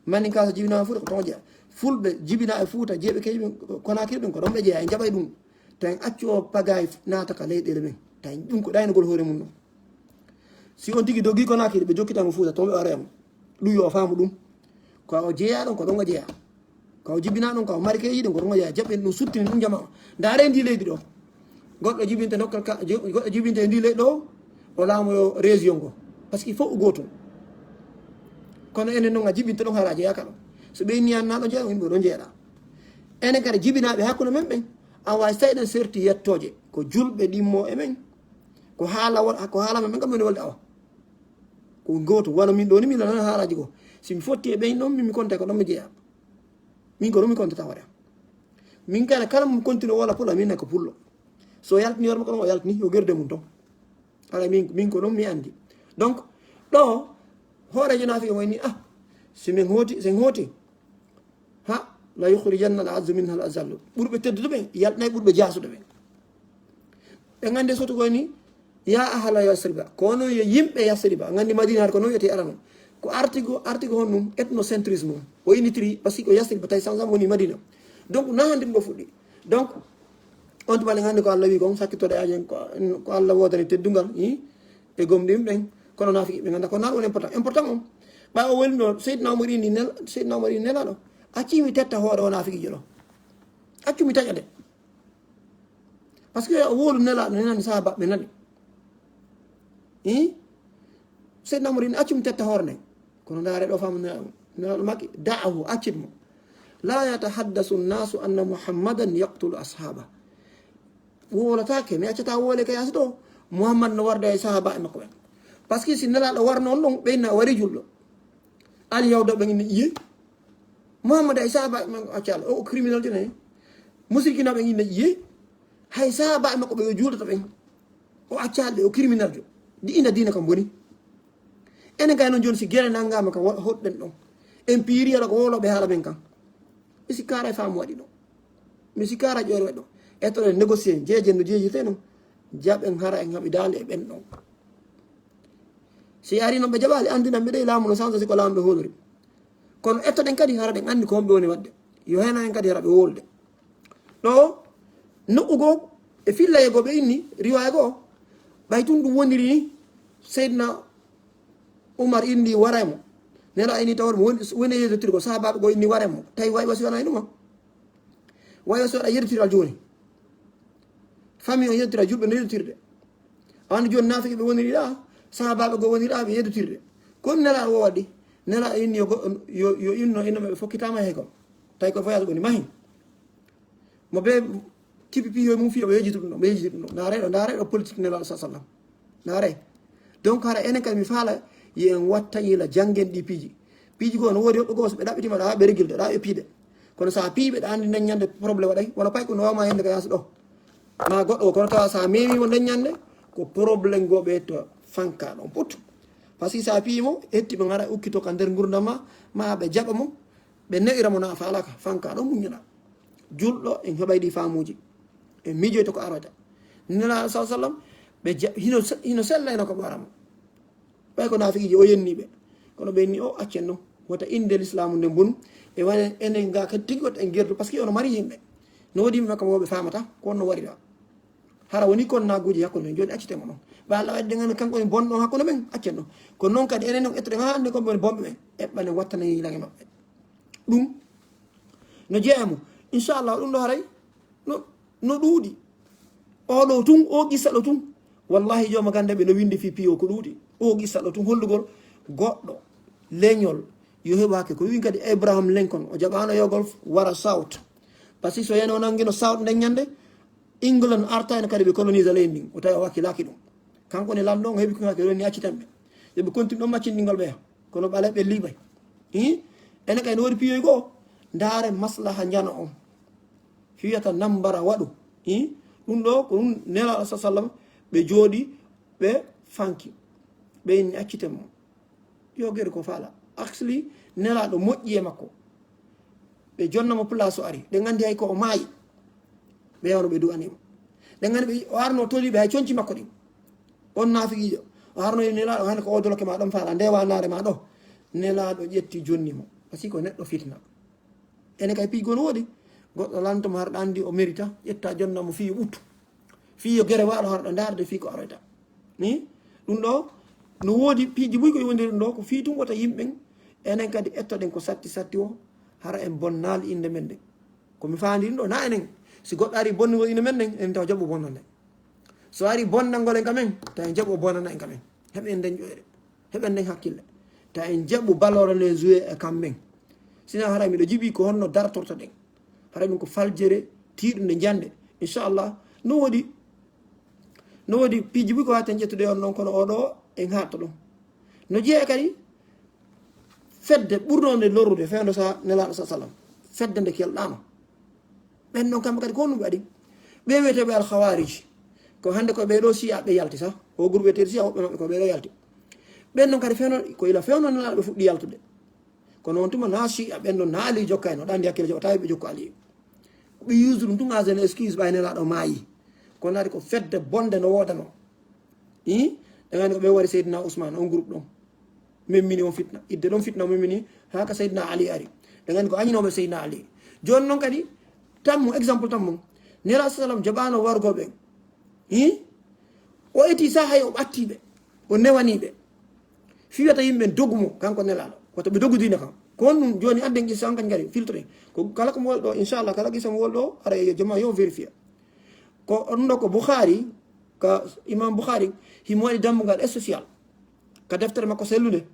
Maninka so jibinama Fuuta ko ton o jeeya. Fulɓe jibina e Fuuta, jeeɓe keewi ɓen, Konakiri ɓen ko ɗon ɓe jeeya. En jaɓay ɗum. Tawi en accu o pagay naata ka leyɗeele men. Tawi ɗum ko ɗaynagol hoore mum ɗum. Si on tigi dogi Konakiri, ɓe jokkita mo Fuuta, ton ɓe wara mo. Ɗum yo o faamu ɗum. Ko o jeeya ɗon, ko ɗon o jeeya. Ko o jibina ɗon, ko o mari keeji ɗon, ko ɗon o jeeya. Jaɓen ɗum, suttini ɗum jama o. Ndaare ndi leydi ɗo. Goɗɗo jibinte nokka ka, jo-, goɗɗo jibinte e ndi leydi ɗo, o laamoyo région ngo. Parce que fof ko gootum. Kono enen noon a jibinte ɗon hara a jeeyaka ɗon. So ɓe niyan na ɗo jeeya, yimɓe ɗon jeeɗa. Enen kadi jibinaaɓe hakkunde men ɓen, a wawi so tawi ɗen serti yettooje. Ko julɓe ɗimmo e men. Ko haala won, ko haala men, men kam woni wolde awa. Ko gootum, wano min ɗo ni, min nana haalaji goo. Si mi fotti e ɓen ɗon, min mi konta ko ɗon mi jeeya. Min ko ɗum mi kontata hoore am. Min kana kala mum continue wala pula, min ko pullo. So yaltini hoore makko ɗon, o yaltini, yo gerde mum ton. Ala min, min ko ɗum mi andi. Donc, ɗo, hooreejo naafiki woni, ah, si min hooti, si min hooti, ha, la yukhrijanna al azzu minha al azallu. Ɓurɓe teddude ɓen, yaltnay ɓurɓe jaasude ɓen. Ɓe ngandi soto ko ni, ya ahla Yasriba, ko onon yo yimɓe Yasriba, ngandi Madina ko non wiyete arano. Ko artigo, artigo hon ɗum, ethnocentrisme. O initiri, parce que ko Yasriba, tawi Zamzam woni Madina. Donc, na hanndi ɗum ɗo fuɗɗi. Donc, on tuma ngandi ko Allah wi kon, sakkittoɗe ajen, ko, ko Allah wodani teddungal, i, e gomɗi ɓen, kono naafiki ɓe nganda ko na ɗum important. Important on, ɓawo welino, Seydina Omar ini nel-, Seydina Omar ini nelaɗo. Acci mi tetta hoore o naafikijo ɗo. Accu mi taƴa de. Parce que o wolu nelaɗo, nenani sahaba ɓe nani. I? Seydina Omar ini accu mi tetta hoore nden. Kono ndaare ɗo faamu nelaɗo, nelaɗo makki, da'ahu, accit mo. La yatahaddasu nnasu anna Muhammadan yaqtulu ashaba. Wowlatake, mi accata wole ka yaasi ɗo. Muhammad no warda e sahaba e makko ɓen. Parce que si nelaɗo warno on ɗon, ɓe inna wari julɗo. Ali Yahuda ɓen inna iye. Muhammad e sahaba e makko acca Allah. O criminel jene. Musrikina ɓen inna iye. Hay sahaba e makko ɓe o juulata ɓen. O acca Allah, o criminel jo. Di ina diina kam boni. Enen kay non joni si gere nangama kam wa-, hoɗɗen ɗon. En piiri ala ko woloɓe haala men kan. Mi sikkara e faamu waɗi ɗo. Mi sikkara ƴoore waɗi ɗo. Ettoɗen négocier, jeejen no jeejirte non. Jaɓen hara en haɓi daali e ɓen ɗon. Si ari non ɓe jaɓali andinan ɓe ɗe laamu no sansa si ko laamu ɓe hoolori. Kono ettoɗen kadi hara ɗen andi ko homɓe woni waɗde. Yo hena en kadi hara ɓe wolde. Ɗo, nuɓɓu goo, e fillaye goo ɓe inni, riwaya goo, ɓay tun ɗum woniri ni, Seydina Umar inni waraymo. Nela inni tawar mo woni, woni e yeddotirgo, sahabaɓe goo inni waraymo. Tawi way wasi wona e ɗuma. Way wasi waɗa yeddotiral jooni. Famille o yeddotira, julɓe no yeddotirde. A andi jooni naafiki ɓe woniri ɗa, sahabaɓe goo woniri ɗa, ɓe yeddotirde. Kono nela o waɗi, nela inni yo go-, yo, yo inno, inno ɓe fokkitama he ko. Tawi ko voyage woni mahi. Mo ɓe kipi piyo mum fiyo ɓe yejiti ɗum ɗo, ɓe yejiti ɗum ɗo. Ndaare ɗo, ndaare ɗo politique Nelaaɗo sa sallam. Ndaare. Donc hara enen kadi mi faala yo en watta yila janngen ɗi piiji. Piiji goo no woodi woɓɓe goo so ɓe ɗaɓɓitima ɗa ɓe régulde, ɗa ɓe piide. Kono sa piiɓe ɗa andi nden ñande problème waɗay, wala pay ko no wawma hende ka yaasi ɗo. Ma goɗɗo o kono tawa sa memimo nden ñande ko problème goo ɓe to fanka ɗon put. Parce que sa piimo hetti ɓe ngara ukkito ka nder ngurdam ma, ma ɓe jaɓa mo, ɓe ne'ira mo na faalaka, fanka ɗon muññana. Julɗo en heɓay ɗi faamuuji. En miijoyta ko aroyta. Nelaaɗo sa sallam, ɓe ja-, hino se-, hino sellayno ko ɓe wara mo. Ɓay ko naafiqiijo o yenni ɓe. Kono ɓe ni o accen non. Wota innde lislaamu nden bonu. E wone enen ga kadi tigi wota en gerdu, parce que ono mari yimɓe. No woodi yimɓe makko mo ɓe faamata, ko on no warira. Hara woni kon naaguuji hakkunde men. Jooni acciten mo non. Ɓe Allah waɗi ɗen kanko woni bonɗo hakkunde men, accen non. Kono non kadi enen non ettoɗen haa hannde kon woni bonɓe ɓen. Eɓɓanen wattanen yilange maɓɓe. Ɗum no jeyaa mo. Inchallah, ɗum ɗo haray no, no ɗuuɗi. Oɗo tun, o qissa ɗo tun. Wallahi, jooma gannde ɓe no winndi fii piyo ko ɗuuɗi. O qissa ɗo tun hollugol goɗɗo leñol yo heɓaake. Ko wiin kadi Abraham Lincoln, o jaɓaano yogol wara South. Parce que so yano nanngino South nden ñande, England artayno kadi ɓe colonise leydi ndin. O tawi o wakkilaaki ɗum. Kanko ne lanɗo on heɓi ko hakke roni accitan ɓe. Yo ɓe continue ɗon maccindingol ɓeya. Kono ɓaleɓe liɓay. Hi? Ene kay no woodi piyoy goo. Ndaare maslaha njano on. Fiyata nambara waɗu. Hi? Ɗum ɗo ko ɗum Nelaaɗo sa sallam ɓe jooɗi ɓe fanki. Ɓe inni acciten mo. Yo gere ko faala. Actually, Nelaaɗo moƴƴi e makko. Ɓe jonna mo place o ari. Ɗen anndi hay ko o maayi. Ɓe yawno ɓe du'ani mo. Ɗen anndi ɓe, o arno toli ɓe hay conci makko ɗin. On naafiqiijo. O arno e Nelaaɗo hande ko o doloke ma ɗon faala. Nde wa naare ma ɗo. Nelaaɗo ƴetti jonni mo. Parce que ko neɗɗo fitna. Ene kay piiji goo no woodi. Goɗɗo lanto mo harɗo anndi o mérita. Ƴetta jonna mo fii o ɓuttu. Fii yo gere waalo harɗo ndaarde fii ko aroyta. Ni? Ɗum ɗo no woodi piiji buy ko yowndiri ɗum ɗo. Ko fii tun wota yimɓen. Enen kadi ettoɗen ko satti satti o. Hara en bonnaali innde men nden. Ko mi faandi ɗum ɗo. Na enen. Si goɗɗo ari bonnugol innde men nden. En taw jaɓu bonnande. So ari bonnangol en ka men. Taw en jaɓu o bonnana en ka men. Heɓen nden ƴoyre. Heɓen nden hakkille. Taw en jaɓu ballore nde jouer e kam men. Sina hara miɗo jiɓi ko honno dartortoɗen. Hara ɗum ko faljere tiiɗunde njande. Inchallah. No woodi, no woodi piiji buy ko waten ƴettude on ɗon kono oɗo en haatto ɗum. No jeeya kadi fedde ɓurnonde lorrude fewndo sa Nelaaɗo sa sallam. Fedde nde kelɗano. Ɓen ɗon kamɓe kadi ko honɗum ɓe waɗi? Ɓe wiyeteeɓe al khawarij. Ko hannde ko ɓee ɗoo Shi'a ɓe yalti sa. O groupe wiyeteeɗo Shi'a, woɓɓe maɓɓe ko ɓee ɗoo yalti. Ɓen ɗon kadi fewno, ko ila fewno Nelaaɗo ɓe fuɗɗi yaltude. Kono on tuma na Shi'a ɓen ɗon na Ali jokkayno, ɗan ndi hakkille joɓata ɓe jokko Ali. Ɓe use ɗum tun as an excuse ɓay Nelaaɗo maayi. Kono ari ko fedde bonde no woodano. Ii, ɗen anndi ko ɓe wari Seydina Ousmane, on groupe ɗon. Memmini on fitna. Idde ɗon fitna o memmini, haa ka Seydina Ali ari. Ɗen anndi ko añinooɓe Seydina Ali. Jooni non kadi, tammo, exemple tammo. Nelaaɗo sallam jaɓaano warugol ɓen. Ii? O eti sa hay o ɓatti ɓe. O newani ɓe. Fii wiyata yimɓe dogu mo, kanko Nelaaɗo. Wata ɓe dogu diina kan. Ko honɗum jooni adden qissa on kan kadi, filtre. Ko kala ko mo wol ɗo, inchallah, kala qissa mo wol ɗo, ara e jama yo vérifier. Ko on ɗo ko Bukhari, ka Imam Bukhari, himo waɗi dambugal spécial. Ka deftere makko sellunde.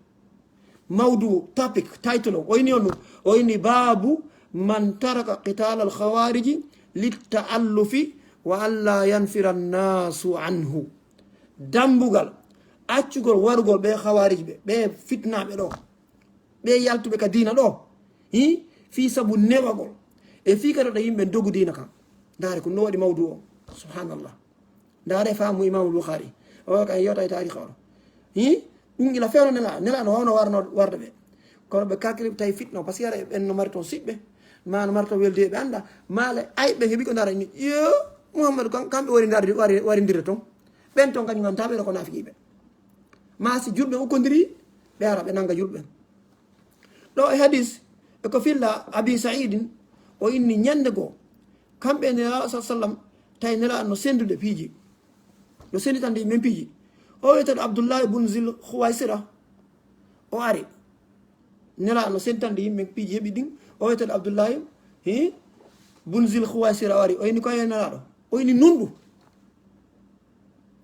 Mawdu, topic, title, o inni on ɗum. O inni babu man taraka qital al khawariji litta'allufi wa alla yanfira annasu anhu. Dambugal, accugol warugol ɓe khawarij ɓe, ɓe fitnaɓe ɗo. Ɓe yaltuɓe ka diina ɗo. Hi? Fii sabu newagol. E fii kadi ɗo yimɓe dogu diina kan. Ndaare ko no waɗi mawdu o. Subhanallah. Ndaare faamu Imam Bukhari. O kan yewta e taarikh o. Hi? Ɗum ila fewno Nela, Nela no wawno warno, warde ɓe. Kono ɓe kalkili tawi fitna, parce que ara ɓen no mari toon siɓɓe. Ma no mari toon welde ɓe annda. Maale ay ɓe heɓi ko ndaara ni. Yo, Muhammadu kan, kamɓe wari ndaarde, wari, warindirde toon. Ɓen toon kañum an taɓe ko naafiqiiɓe. Ma si julɓe ukkondiri, ɓe ara ɓe nanga julɓe. Ɗo e hadis, e ko filla Abi Saidin, o inni ñande goo, kamɓe e Nelaaɗo sa sallam, tawi Nelaaɗo no sendude piiji. No senditande yimɓe piiji. O wiyetee Abdullahi bun Zil Khuwaisira, o ari. Nelaaɗo no senditande yimɓe piiji heɓi ɗin. O wiyetee Abdullahi, hi, bun Zil Khuwaisira o ari. O inni ko e Nelaaɗo. O inni nunɗu.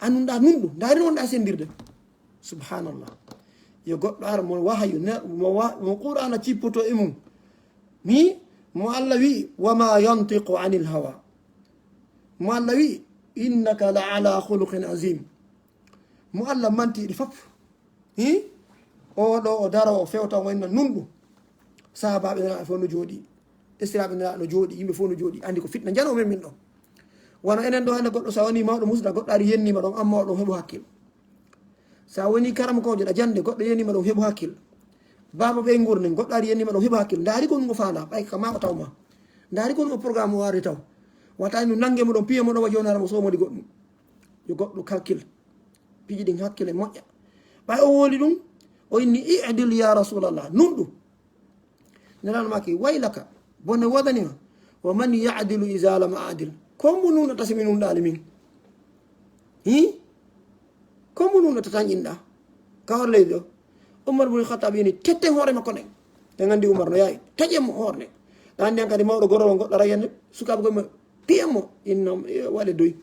A nunɗa nunɗu. Ndaari no wonɗa sendirde. Subhanallah. Yo goɗɗo ara mo wahayu, ne, mo wa-, mo Qur'ana cippoto e mum. Mi, mo Allah wi'i, "Wa ma yantiqu anil hawa." Mo Allah wi'i, "Innaka la ala khuluqin azim." Mo Allah manti ɗi fop. Hi? O ɗo o daro o fewta o wayno nunɗu. Sahabaaɓe Nelaaɗo fof no jooɗi. Estiraaɓe Nelaaɗo no jooɗi, yimɓe fof no jooɗi. Andi ko fitna jano men min ɗo. Wano enen ɗo hannde goɗɗo sa woni mawɗo musda, goɗɗo ari yennima ɗon, amma o ɗon heɓu hakkil. Sa woni karamokoojo ɗa jande, goɗɗo yennima ɗon heɓu hakkil. Baaba ɓe ngurnen, goɗɗo ari yennima ɗon heɓu hakkil. Ndaari ko ɗum o faanda, ɓay ka ma o tawma. Ndaari ko ɗum o programme o ari taw. Wata no nange mo ɗon, piye mo ɗon wa jooni ara mo somodi goɗɗum. Yo goɗɗo calcul. Piiji ɗin hakkile moƴƴa. Ɓay o woli ɗum, o inni, "I'dil ya Rasulallah, nunɗu." Nelaaɗo maaki, "Waylaka, bone wodanima. Wa man ya'dilu iza lam a'dil." Ko mbo nunɗata si mi nunɗaali min? Hi? Ko mbo nunɗata tan inɗa? Ka hoore leydi ɗo. Umar bun Khattab ini, "Tette hoore makko nden." En andi Umar no yawi. Taƴe mo hoore nden. Ɗan nden kadi mawɗo goro on goɗɗo rayande, sukaaɓe goɗɗo piye mo, inna, eh, waɗe doy.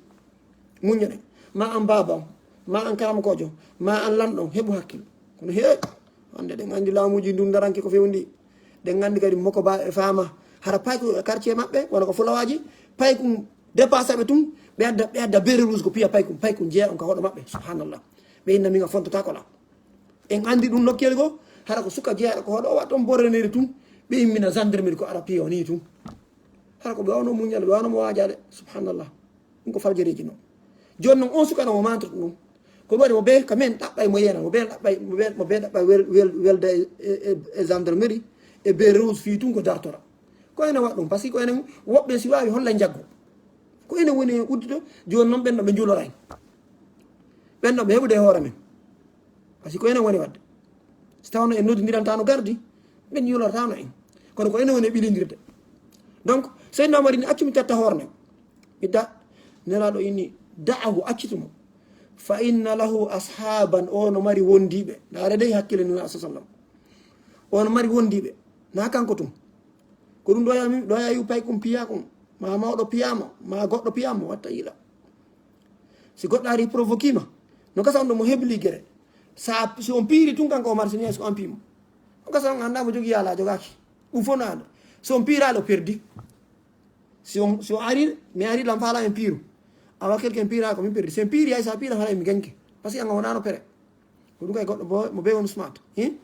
Muññoɗen. Ma an baaba on, ma an karamokoojo, ma an lanɗo on, heɓu hakkil. Kono he, hannde ɗen anndi laamuuji ndun daranke ko fewndi. Ɗen anndi kadi moko ba e faama. Hara payku e quartier maɓɓe, wona ko fulawaaji, payku dépassé ɓe tun, ɓe adda, ɓe adda bere rouge ko piya payku, payku jeeya on ka hoɗo maɓɓe. Subhanallah. Ɓe inna min a fontata ko la. En anndi ɗum nokkeeli goo, hara ko suka jeeyaɗo ko hoɗo o waɗa toon borreneeri tun, ɓe immina gendarmerie ko ara piya o nii tun. Hara ko ɓe wawno muññal, ɓe wawno mo waajaade. Subhanallah. Ɗum ko faljareeji non. Jooni non on suka no mo mantoto ɗum. Ko ɗum waɗi mo bee ka men ɗaɓɓay mo yeena, mo bee ɗaɓɓay, mo bee, mo bee ɗaɓɓay wel-, wel-, welde e, e, e, e gendarmerie, e bee rose fii tun ko dartora. Ko ene waɗa ɗum, parce que ko enen woɓɓe si waawi holla njaggo. Ko enen woni en uddude, jooni non ɓen ɗo ɓe njuloray. Ɓen ɗo ɓe heɓude e hoore men. Parce que ko enen woni waɗde. So tawno en noddidirantano gardi, ɓen yulortano en. Kono ko enen woni e ɓilindirde. Donc, Seydina Omar ini, "Accu mi tetta hoore nden." Mi da, Nelaaɗo ini, "Da'ahu, accitu mo. Fa inna lahu ashaban, o no mari wondiiɓe." Ndaare dey hakkille Nelaaɗo sa sallam. O no mari wondiiɓe. Na kanko tun. Ko ɗum ɗo ya, ɗo ya yu pay kum piya kum. Ma mawɗo piyama, ma goɗɗo piyama, watta yila. Si goɗɗo ari provoquima, no gasa on ɗo mo hebli gere. Sa, si on piiri tun kanko Omar Senior, si ko an piimo. No gasa on annda mo jogi yaala, jogaaki. Ɗum fof no anda. Si on piiraali, o perdi. Si on, si on ari, mi ari lam faala en piiru. Awa quelque en piira ko min perdi. Si en piiri ay sa piira hara mi ganke. Parce que an wonano pere. Ko ɗum kay goɗɗo bo, mo be won smart. Hin?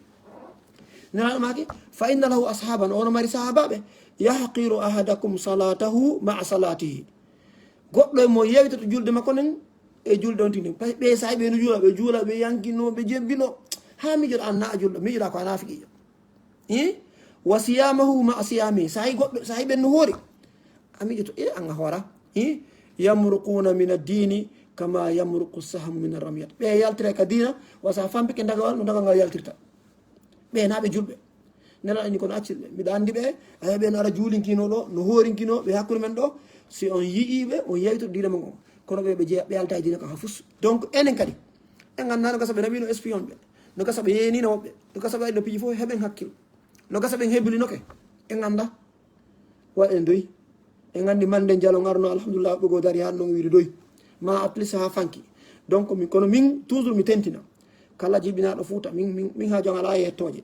Nelaaɗo maaki, "Fa inna lahu ashaban", ono mari sahaabaaɓe, "yahqiru ahadakum salatahu ma'a salatihi." Goɗɗo e mo yewitoto julde makko nden e julde on tigi. Ɓe, ɓe sahi ɓe no juula, ɓe juula, ɓe yankino, ɓe jebbino. Haa miijoɗa an na a julɗo, miijoɗa ko a naafiqiijo. Eh? "Wa siyamahu ma'a siyami." Sahi goɗɗo, sahi ɓen no hoori. A miijoto, e an a hoora. Eh? "Yamruquna min ad-dini kama yamruqu sahmu min ar-ramyat." Ɓe yaltira ka diina, wasa fampike dagawal, no dagal ngal yaltirta. Ɓe na ɓe julɓe. Nelaaɗo ni kono accir ɓe. Miɗa andi ɓe, aya ɓe no ara juulinkino ɗo, no hoorinkino ɓe hakkunde men ɗo. Si on yi'i ɓe, on yewto diina mon on. Kono ɓe, ɓe jeeya, ɓe alta e diina kan ha fus. Donc, enen kadi, en annda no gasa ɓe naɓino espion ɓe. No gasa ɓe yeenino woɓɓe. No gasa ɓe waɗino piiji fof, heɓen hakkil. No gasa ɓen hebilinoke. En annda. Wa en doy. En nganndi mande jalo ngarno, alhamdulillah, woɓɓe goo dari haa ɗon wiide doy. Ma at least haa fanki. Donc, mi, kono min, toujours mi tentina. Kala jibinaaɗo Fuuta, min, min, min haa jon alaa e yettooje.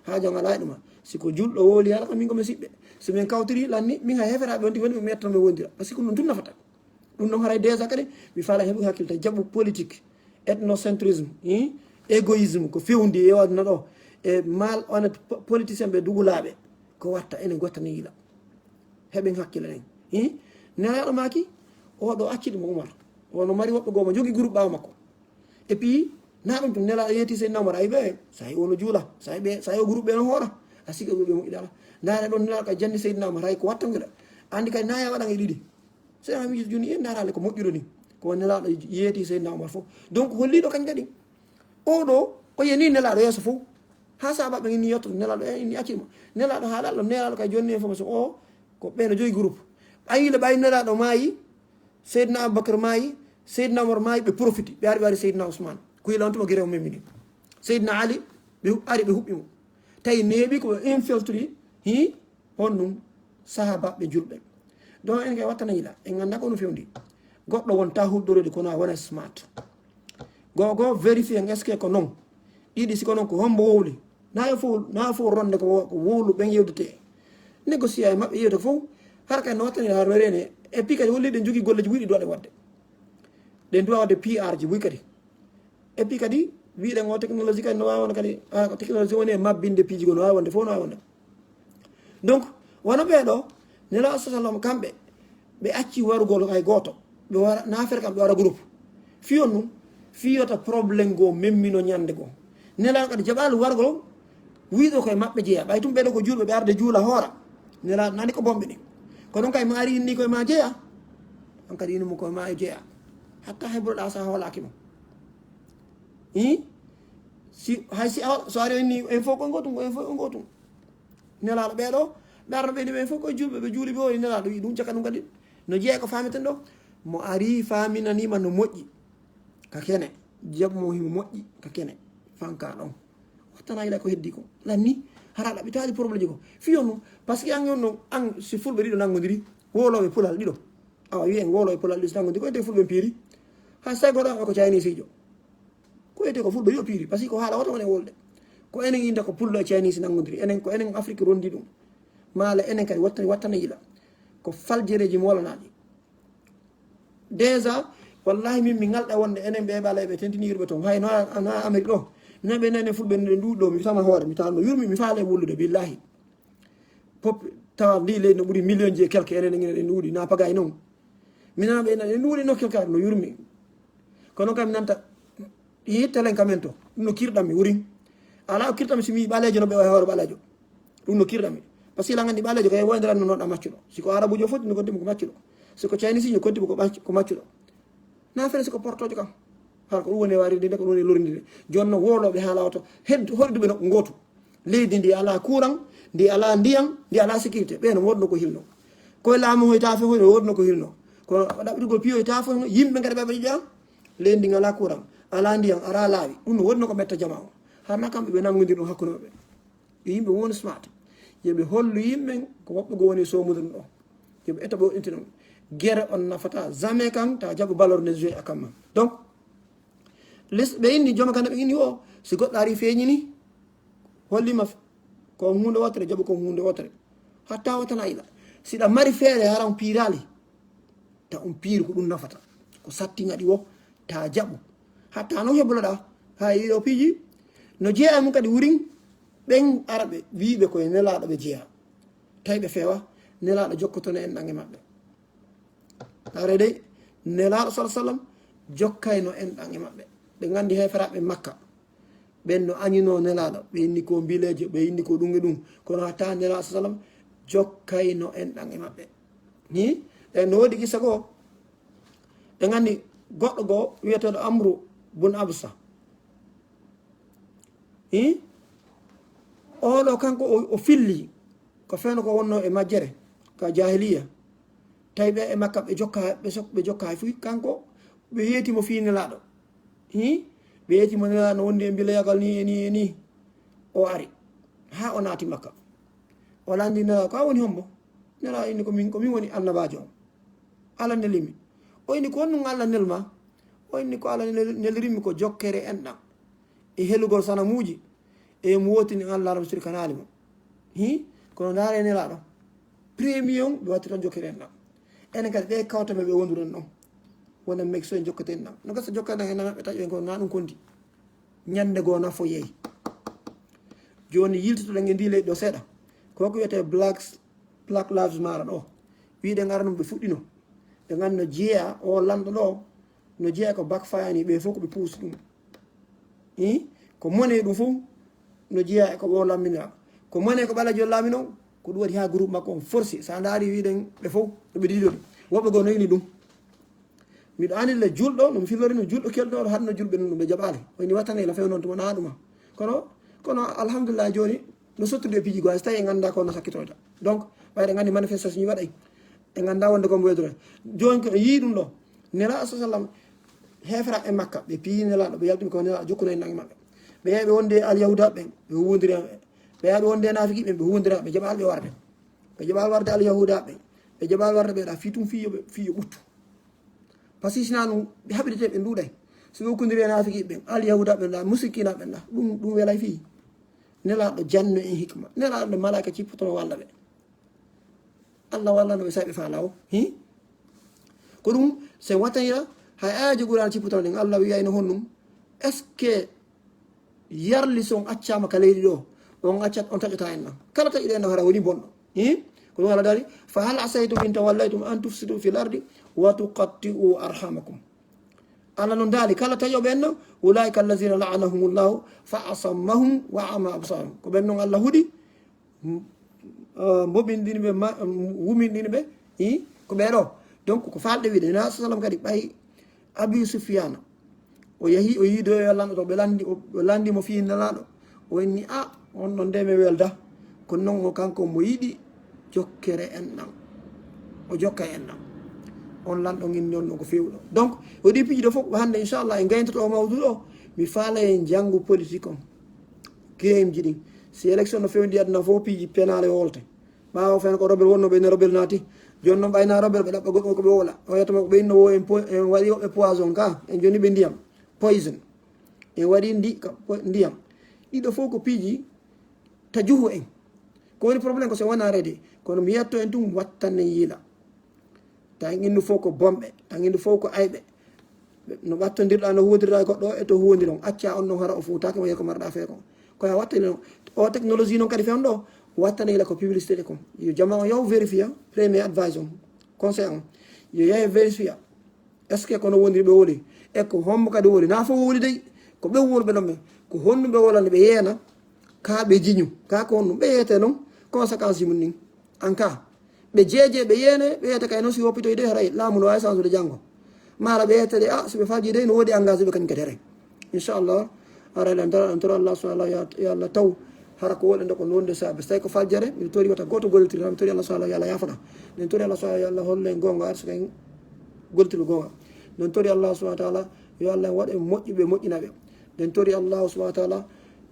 Haa jon alaa e ɗuma. Si ko julɗo wowli haala kam, min ko mi siɓɓe. So min kawtiri lanni, min haa heferaaɓe on tigi woni mi mettono mi wondira. Parce que ko ɗum tun nafata. Ɗum ɗon haray déjà kadi, mi faala heɓude hakkille tan. Jaɓu politique, ethnocentrisme, hein, égoïsme, ko fewndi e aduna ɗo. E malhonnête po-, politicien ɓe dugulaaɓe. Ko watta enen gotta ni yila. Heɓen hakkille ɗen. Hi? Nelaaɗo maaki, o ɗo accidi mo Umar. O no mari woɓɓe goo mo jogi groupe ɓaawo makko. Et puis, na ɗum tun Nelaaɗo yeeti Seydina Umar, ay ɓe, sa yi o no juula, sa yi ɓe, sa yi o groupe ɓe no hoora. A sika groupe ɓe moƴƴi dala. Ndaare ɗon Nelaaɗo ka janni Seydina Umar, hay ko watta ngila. Andi kay na ya waɗan e ɗiɗi. Seydina Umar miiji joni en ndaarale ko moƴƴuɗo ni. Ko Nelaaɗo yeeti Seydina Umar fof. Donc, holliɗo kañ kadi. O ɗo, o yeni Nelaaɗo yeeso fof. Haa sahaabaaɓe inni yettoto Nelaaɗo, e inni accimo. Nelaaɗo haala Allah, Nelaaɗo kay jonni information o, ko ɓe no joyi groupe. Ɓay le ɓay Nelaaɗo maayi, Seydina Abubakar maayi, Seydina Umar maayi, ɓe profiti, ɓe ari, ɓe ari Seydina Ousmane. Ko yila on tuma gere o memini. Seydina Ali, ɓe hu-, ari ɓe huɓɓi mo. Tawi neeɓi ko ɓe infiltri, hi, honɗum sahaabaaɓe julɓe. Donc en kay wattana yila, en ngannda ko no fewndi. Goɗɗo won ta huɗɗorede kono a wona smart. Gogo vérifier est-ce que ko non. Ɗiɗi si ko non ko hombo wowli. Na yo fof, na yo fof ronde ko wo-, ko wowlu ɓen yewdete. Négocier e maɓɓe yewde fof. Har kay no wattani har no rene. Et puis kadi holli ɗen jogii golleji ɓuri ɗi duwaɗe wadde. Ɗen duwa wadde P R ji buy kadi. Et puis kadi wiɗen o technologie kadi no wawa kadi, ah, ko technologie woni e mabbinde piiji go no wawa wonde fof no wawa wonde. Donc, wano ɓee ɗo, Nelaaɗo sallallahu alaihi wasallam kamɓe, ɓe acci warugol hay gooto. Ɓe wara, naafere kam ɓe wara groupe. Fiyon ɗum, fiyota problème goo memmino ñande goo. Nelaaɗo kadi jaɓaali warugol, wiɗo koye maɓɓe jeeya. Ɓay tum ɓee ɗo ko juulɓe, ɓe arde juula hoora. Nelaaɗo nani ko bomɓe ɗin. Ko ɗon kay ma ari inni koye ma jeeya. An kadi inni mo koye ma e jeeya. Hatta hebroɗa sa hoolaaki mo. Hi? Si, hay si a, so ari inni en fof koye gootum, en fof koye gootum. Nelaaɗo ɓee ɗo, ɓe arno ɓe ni ɓe fof koye julɓe, ɓe juuli ɓe o, Nelaaɗo wi ɗum caka ɗum kadi. No jeeya ko faamiten ɗo, mo ari faaminaniima no moƴƴi. Ka kene, jaɓu mo himo moƴƴi, ka kene, fanka ɗon. Wattana ila ko heddi ko. Lanni, hara ɗaɓɓitaali problème ji ko. Fiyo no, parce que an on no, an si fulɓe ɗiɗo nanngodiri, wowlooɓe pulal ɗiɗo. Awa, wiyen wowlooɓe pulal ɗiɗo si nanngodiri, ko ete fulɓe piiri. Hay say goɗɗo ko Chinese ijo. Ko ete ko fulɓe yo piiri, parce que ko haala woto woni e wolde. Ko enen inda ko pullo e Chinese nanngodiri. Enen ko enen Afrique rondi ɗum. Maala enen kadi wattani, wattana yila. Ko faljereji molanaaɗi. Déjà, wallahi min mi ngalɗa wonde enen ɓe ɓaleeɓe tentini yurɓe toon. Hay no a, no a Amérique ɗo. Minen ɓe nani fulɓe no ɗuuɗi ɗo, mi tama hoore, mi tawa no yurmi, mi faale wullude, billahi. Pop, tawa ndi leydi no ɓuri million ji e quelque, enen ene ɗen ɗuuɗi, na pagay noon. Mi nana ɓe nani ɗuuɗi no quelque no yurmi. Kono kam mi nanta, yitte len kamen to, ɗum no kirɗam mi wurin. Ala o kirɗam si mi ɓaleejo no ɓe wawi hoore ɓaleejo. Ɗum no kirɗam mi. Parce que lan anndi ɓaleejo kay woyndiran no noɗa maccuɗo. Si ko arabujo foti no gondi mo ko maccuɗo. Si ko Chinese jo gondi mo ko maccu-, ko maccuɗo. Na fere si ko portojo kam. Har ko ɗum woni e waride nde, ko ɗum woni e lorinde nde. Jooni no wowlooɓe haala oto. Hen hoɗi ɗum ɓe nokku gootu. Leydi ndi alaa courant, ndi alaa ndiyam, ndi alaa sécurité. Ɓe no wonno ko hilno. Koye laamu hoy ta fof no wonno ko hilno. Kono ɗaɓɓitugol piyo e ta fof no yimɓe ngara ɓe ɓe ƴiƴa. Leydi ndi alaa courant, alaa ndiyam, alaa laawi. Ɗum no wonno ko metta jama o. Harna kamɓe ɓe nanngondir ɗum hakkunde maɓɓe. Yo yimɓe won smart. Yo ɓe hollu yimɓe ko woɓɓe goo woni e soomude ɗum ɗo. Yo ɓe etta ɓe woɗɗintina ɗum. Gere on nafata jamais kan ta jaɓu valeur ne jouer à kamma. Donc, les ɓe inni jooma kan ɓe inni o, si goɗɗo ari feeñini, hollima f-, ko huunde wotere, jaɓu ko huunde wotere. Hatta wotana ila. Si ɗa mari feere hara on piirali, ta on piiri ko ɗum nafata. Ko satti ngaɗi wo, ta jaɓu. Hatta no hebloɗa, ha yiɗo piiji, no jeeya mum kadi wurin, Ɓen araɓe wiiɓe koye Nelaaɗo ɓe jeyaa. Tawi ɓe feewa, Nelaaɗo jokkotono enɗan e maɓɓe. Hare dey, Nelaaɗo sala sallam jokkayno enɗan e maɓɓe. Ɓe nganndi heeferaaɓe Makka. Ɓen no añinoo Nelaaɗo, ɓe inni ko mbileejo, ɓe inni ko ɗum e ɗum. Kono hatta Nelaaɗo sala sallam jokkayno enɗan e maɓɓe. Hi? E no woodi kissa goo. Ɓe nganndi goɗɗo goo wiyeteeɗo Amru bun Absa. Hi? Oɗo kanko o, o filli. Ko fewndo ko wonno e majjere, ka jahiliya. Tawi ɓe e Makka ɓe jokka, ɓe sok-, ɓe jokka fuy kanko, ɓe yeeti mo fii Nelaaɗo. Hi? Ɓe yeeti mo Nelaaɗo no wondi e mbileyagal ni e ni e ni. O ari. Haa o naati Makka. O lanndi Nelaaɗo, ko a woni hombo? Nelaaɗo inni ko min, ko min woni annabaajo on. Alla neli mi. O inni ko honɗum Alla nel ma? O inni ko Alla nel-, neliri mi ko jokkere enɗan. E helugol sanamuuji. E mo wootini Alla, mo sirkanaali mo. Hi? Kono ndaare Nelaaɗo. Premier on, ɓe watti toon jokkere enɗan. Enen kadi ɓe kawta ɓe, ɓe wonduren ɗon. Wona mekso en jokkete enɗan. No gasa jokkata enɗan e maɓɓe taƴo en ko na ɗum kondi. Ñande goo nafo yeey. Jooni yiltitoɗen e ndi leydi ɗo seeɗa. Ko ko wiyetee Blacks Black Lives Matter ɗo. Wiide ngara ɗum ɓe fuɗɗino. Ɓe nganndi no jeeya o lanɗo ɗo, no jeeya ko backfire ni, ɓe fof ko ɓe puusi ɗum. Hi? Ko mone ɗum fof no jeeya e ko o lamminira. Ko mone ko ɓaleejo laamino, ko ɗum waɗi haa groupe makko on forcé. So a ndaari wiide ɓe fof no ɓe ɗiɗo. Woɓɓe goo no ini ɗum. Miɗo anndi le julɗo, no mi filori no julɗo kelɗo, haɗno julɓe non ɗum ɓe jaɓaali. Woni wattane la few noon tuma na ɗuma. Kono, kono alhamdulillah jooni, no sottude e piiji goo, so tawi en anndaa ko no sakkitoyta. Donc, ɓayde nganndi manifestation ji waɗay. En anndaa wonde ko mbo weydoro. Jooni ko en yii ɗum ɗo. Nelaaɗo sa sallam, heefera e Makka, ɓe piyi Nelaaɗo, ɓe yaltini ko Nelaaɗo jokkuno e nange maɓɓe. Ɓe yeeɓe wonde e Alyahuuda ɓen, ɓe huwondiri e maɓɓe. Ɓe yeeɓe wonde e naafiki ɓen, ɓe huwondiri e maɓɓe, ɓe jaɓaali ɓe warde. Ɓe jaɓaali warde Alyahuuda ɓen, ɓe jaɓaali warde ɓe ɗa fii tum fii yo ɓe, fii yo ɓuttu. Parce que si na ɗum, ɓe haɓidete ɓe nduuɗay. Si ɓe ukkondiri e naafiki ɓen, Alyahuuda ɓen ɗa, musrikina ɓen ɗa, ɗum, ɗum welay fii. Nelaaɗo janno en hikma. Nelaaɗo nde malaaka cippotono walla ɓe. Alla wallano ɓe saɓe faa lawo. Hi? Ko ɗum, so en wattanira, hay aajo Qur'an cippotono ɗen, Alla wiyayno honɗum, est-ce que yarli son accaama ka leydi ɗo, on accat, on taƴata en ɗon? Kala taƴuɗo en ɗon hara woni bonɗo. Hi? Ko ɗum Alla daali, "Fa hal asaytum in tawallaytum an tufsidu fil ardi wa tuqatti'u arhamakum." Alla non daali, kala taƴoɓe en ɗon, "Ulaika allazina la'anahumullahu fa asammahum wa ama absarahum." Ko ɓen non Alla huɗi, m-, eh, mboɓinɗini ɓe, ma-, m-, wuminɗini ɓe, hi, ko ɓee ɗo. Donc, ko faalɗe wiide, na sallam kadi ɓay Abi Sufyana, o yahi, o yiidoyo lanɗo to, ɓe lanndi, o, o lanndi mo fii Nelaaɗo. O inni, "A, on ɗon nde mi welda." Kono non o kanko mo yiɗi jokkere enɗan. O jokka enɗan. On lanɗo ngin non ko fewɗo. Donc, o ɗi piiji ɗo fof, hannde, inchallah, en gayntoto o mawdu ɗo, mi faala en janngu politique on. Game ji ɗin. Si élection no fewndi aduna fof, piiji penaale wolte. Ɓaawo fen ko rebel wonno ɓe ne rebel naati. Jooni non ɓayna rebel ɓe ɗaɓɓa goɗɗum ko ɓe wola. O yetta ko ɓe inno wo en po-, en waɗi woɓɓe poison ka. En joni ɓe ndiyam. Poison. En waɗi ndi-, ka, po-, ndiyam. Ɗiɗo fof ko piiji ta juhu en. Ko woni problème ko so wona reede. Kono mi yetto en tun wattan en yiila. Tan innu fof ko bomɓe, tan innu fof ko ayɓe. No ɓattondirɗa, no huwondirɗa e goɗɗo e to huwondiron. Acca on non hara o fuutaaki mo yeeko marɗa fee kon. Ko ya wattani non. O technologie non kadi fen ɗo, wattani la ko publicité ɗe kon. Yo jama on yo vérifier, premier advice on, conseil on. Yo yahe vérifier. Est-ce que kono woni ɓe woli? E ko hombo kadi woli? Na fof woli dey. Ko ɓe woni ɓe ɗon ɓe. Ko honno ɓe wolande ɓe yeena? Ka ɓe jiñu. Ka ko honno? Ɓe yeete non. Conséquence mum nin. An ka. Ɓe jeeje, ɓe yeene, ɓe yeete kay non si woppitoy dey haray. Laamu no waawi sansude janngo. Mara ɓe yeete de, ah, si ɓe faji dey no woodi engagé ɓe kañum kadi haray. Inchallah. Ara eɗen tora, en tora Allah subhanahu wa ta'ala, ya, ya Allah taw. Hara ko woɗen ɗo ko nonde saabe. So tawi ko faljere, miɗo tori wata gooto gollitiri, miɗo tori Allah subhanahu wa ta'ala, yo Allah yaafana. Miɗo tori Allah subhanahu wa ta'ala, yo Allah hollu en goonga, arsuka en gollitirgol goonga. Miɗo tori Allah subhanahu wa ta'ala, yo Allah waɗ en moƴƴuɓe, moƴƴina ɓe. Miɗo tori Allah subhanahu wa ta'ala,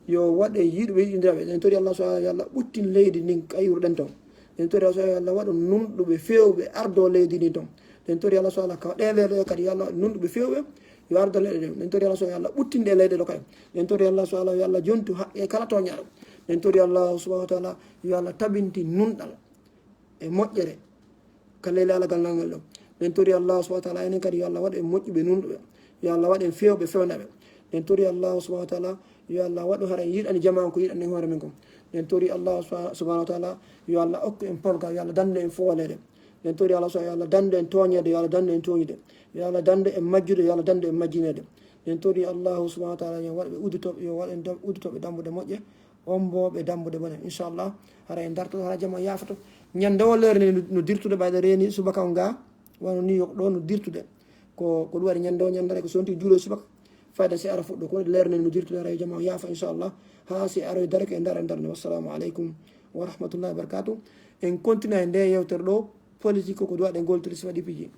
yo waɗ en yiɗuɓe, yiɗindira ɓe. Miɗo tori Allah subhanahu wa ta'ala, yo Allah ɓuttin leydi ndin kayruɗen ton. Miɗo tori Allah subhanahu wa ta'ala, yo Allah waɗ en nunɗuɓe, feewɓe, ardo leydi ndin ton. Miɗo tori Allah subhanahu wa ta'ala, ka ɗen leyɗe ɗo kadi, yo Allah nunɗuɓe, feewɓe, yo ardo leyɗe ɗen. Miɗo tori Allah subhanahu wa ta'ala, yo Allah ɓuttin ɗe leyɗe ɗo kadi. Miɗo tori Allah subhanahu wa ta'ala, yo Allah jontu haqqe kala toñaaɗo. Miɗo tori Allah subhanahu wa ta'ala, yo Allah tabintin nunɗal e moƴƴere ka leydi Allah gal nangal ɗo. Miɗo tori Allah subhanahu wa ta'ala, enen kadi yo Allah waɗ en moƴƴuɓe nunɗuɓe. Yo Allah waɗ en feewɓe fewndaɓe. Miɗo tori Allah subhanahu wa ta'ala, Yo Allah waɗu hara en yiɗani jama on ko yiɗani hoore men kon. Nden tori Allah subha- subhanahu wa taala, yo Allah okku en polgal, yo Allah dandu en fooleede. Nden tori Allah subhanahu, yo Allah dandu en tooñeede, yo Allah dandu en tooñude. Yo Allah dandu en majjude, yo Allah dandu en majjineede. Nden tori Allah subhanahu wa taala, yo waɗ ɓe udditooɓe, yo waɗ en dam- udditooɓe dambude moƴƴe, ombo ɓe dambude bone. Inchallah, hara en darto, hara jama on yaafoto. Ñande o leere ni no, no dirtude ɓayde reeni subaka on ga, wano ni yo ɗo no dirtude. Ko, ko ɗum waɗi ñande o ñande hara ko sonti juulo subaka. Fayda si ara fuɗɗo ko leere ni no dirtude hara jama on yaafa inchallah. Ha si aroy dare ko e ndar e ndar ne. Wassalamu aleykum wa rahmatullahi wa barakatuh. En continue e nde yewtere ɗo, politique ko, ko ɗum waɗi e ngol tiri sifa ɗi piiji.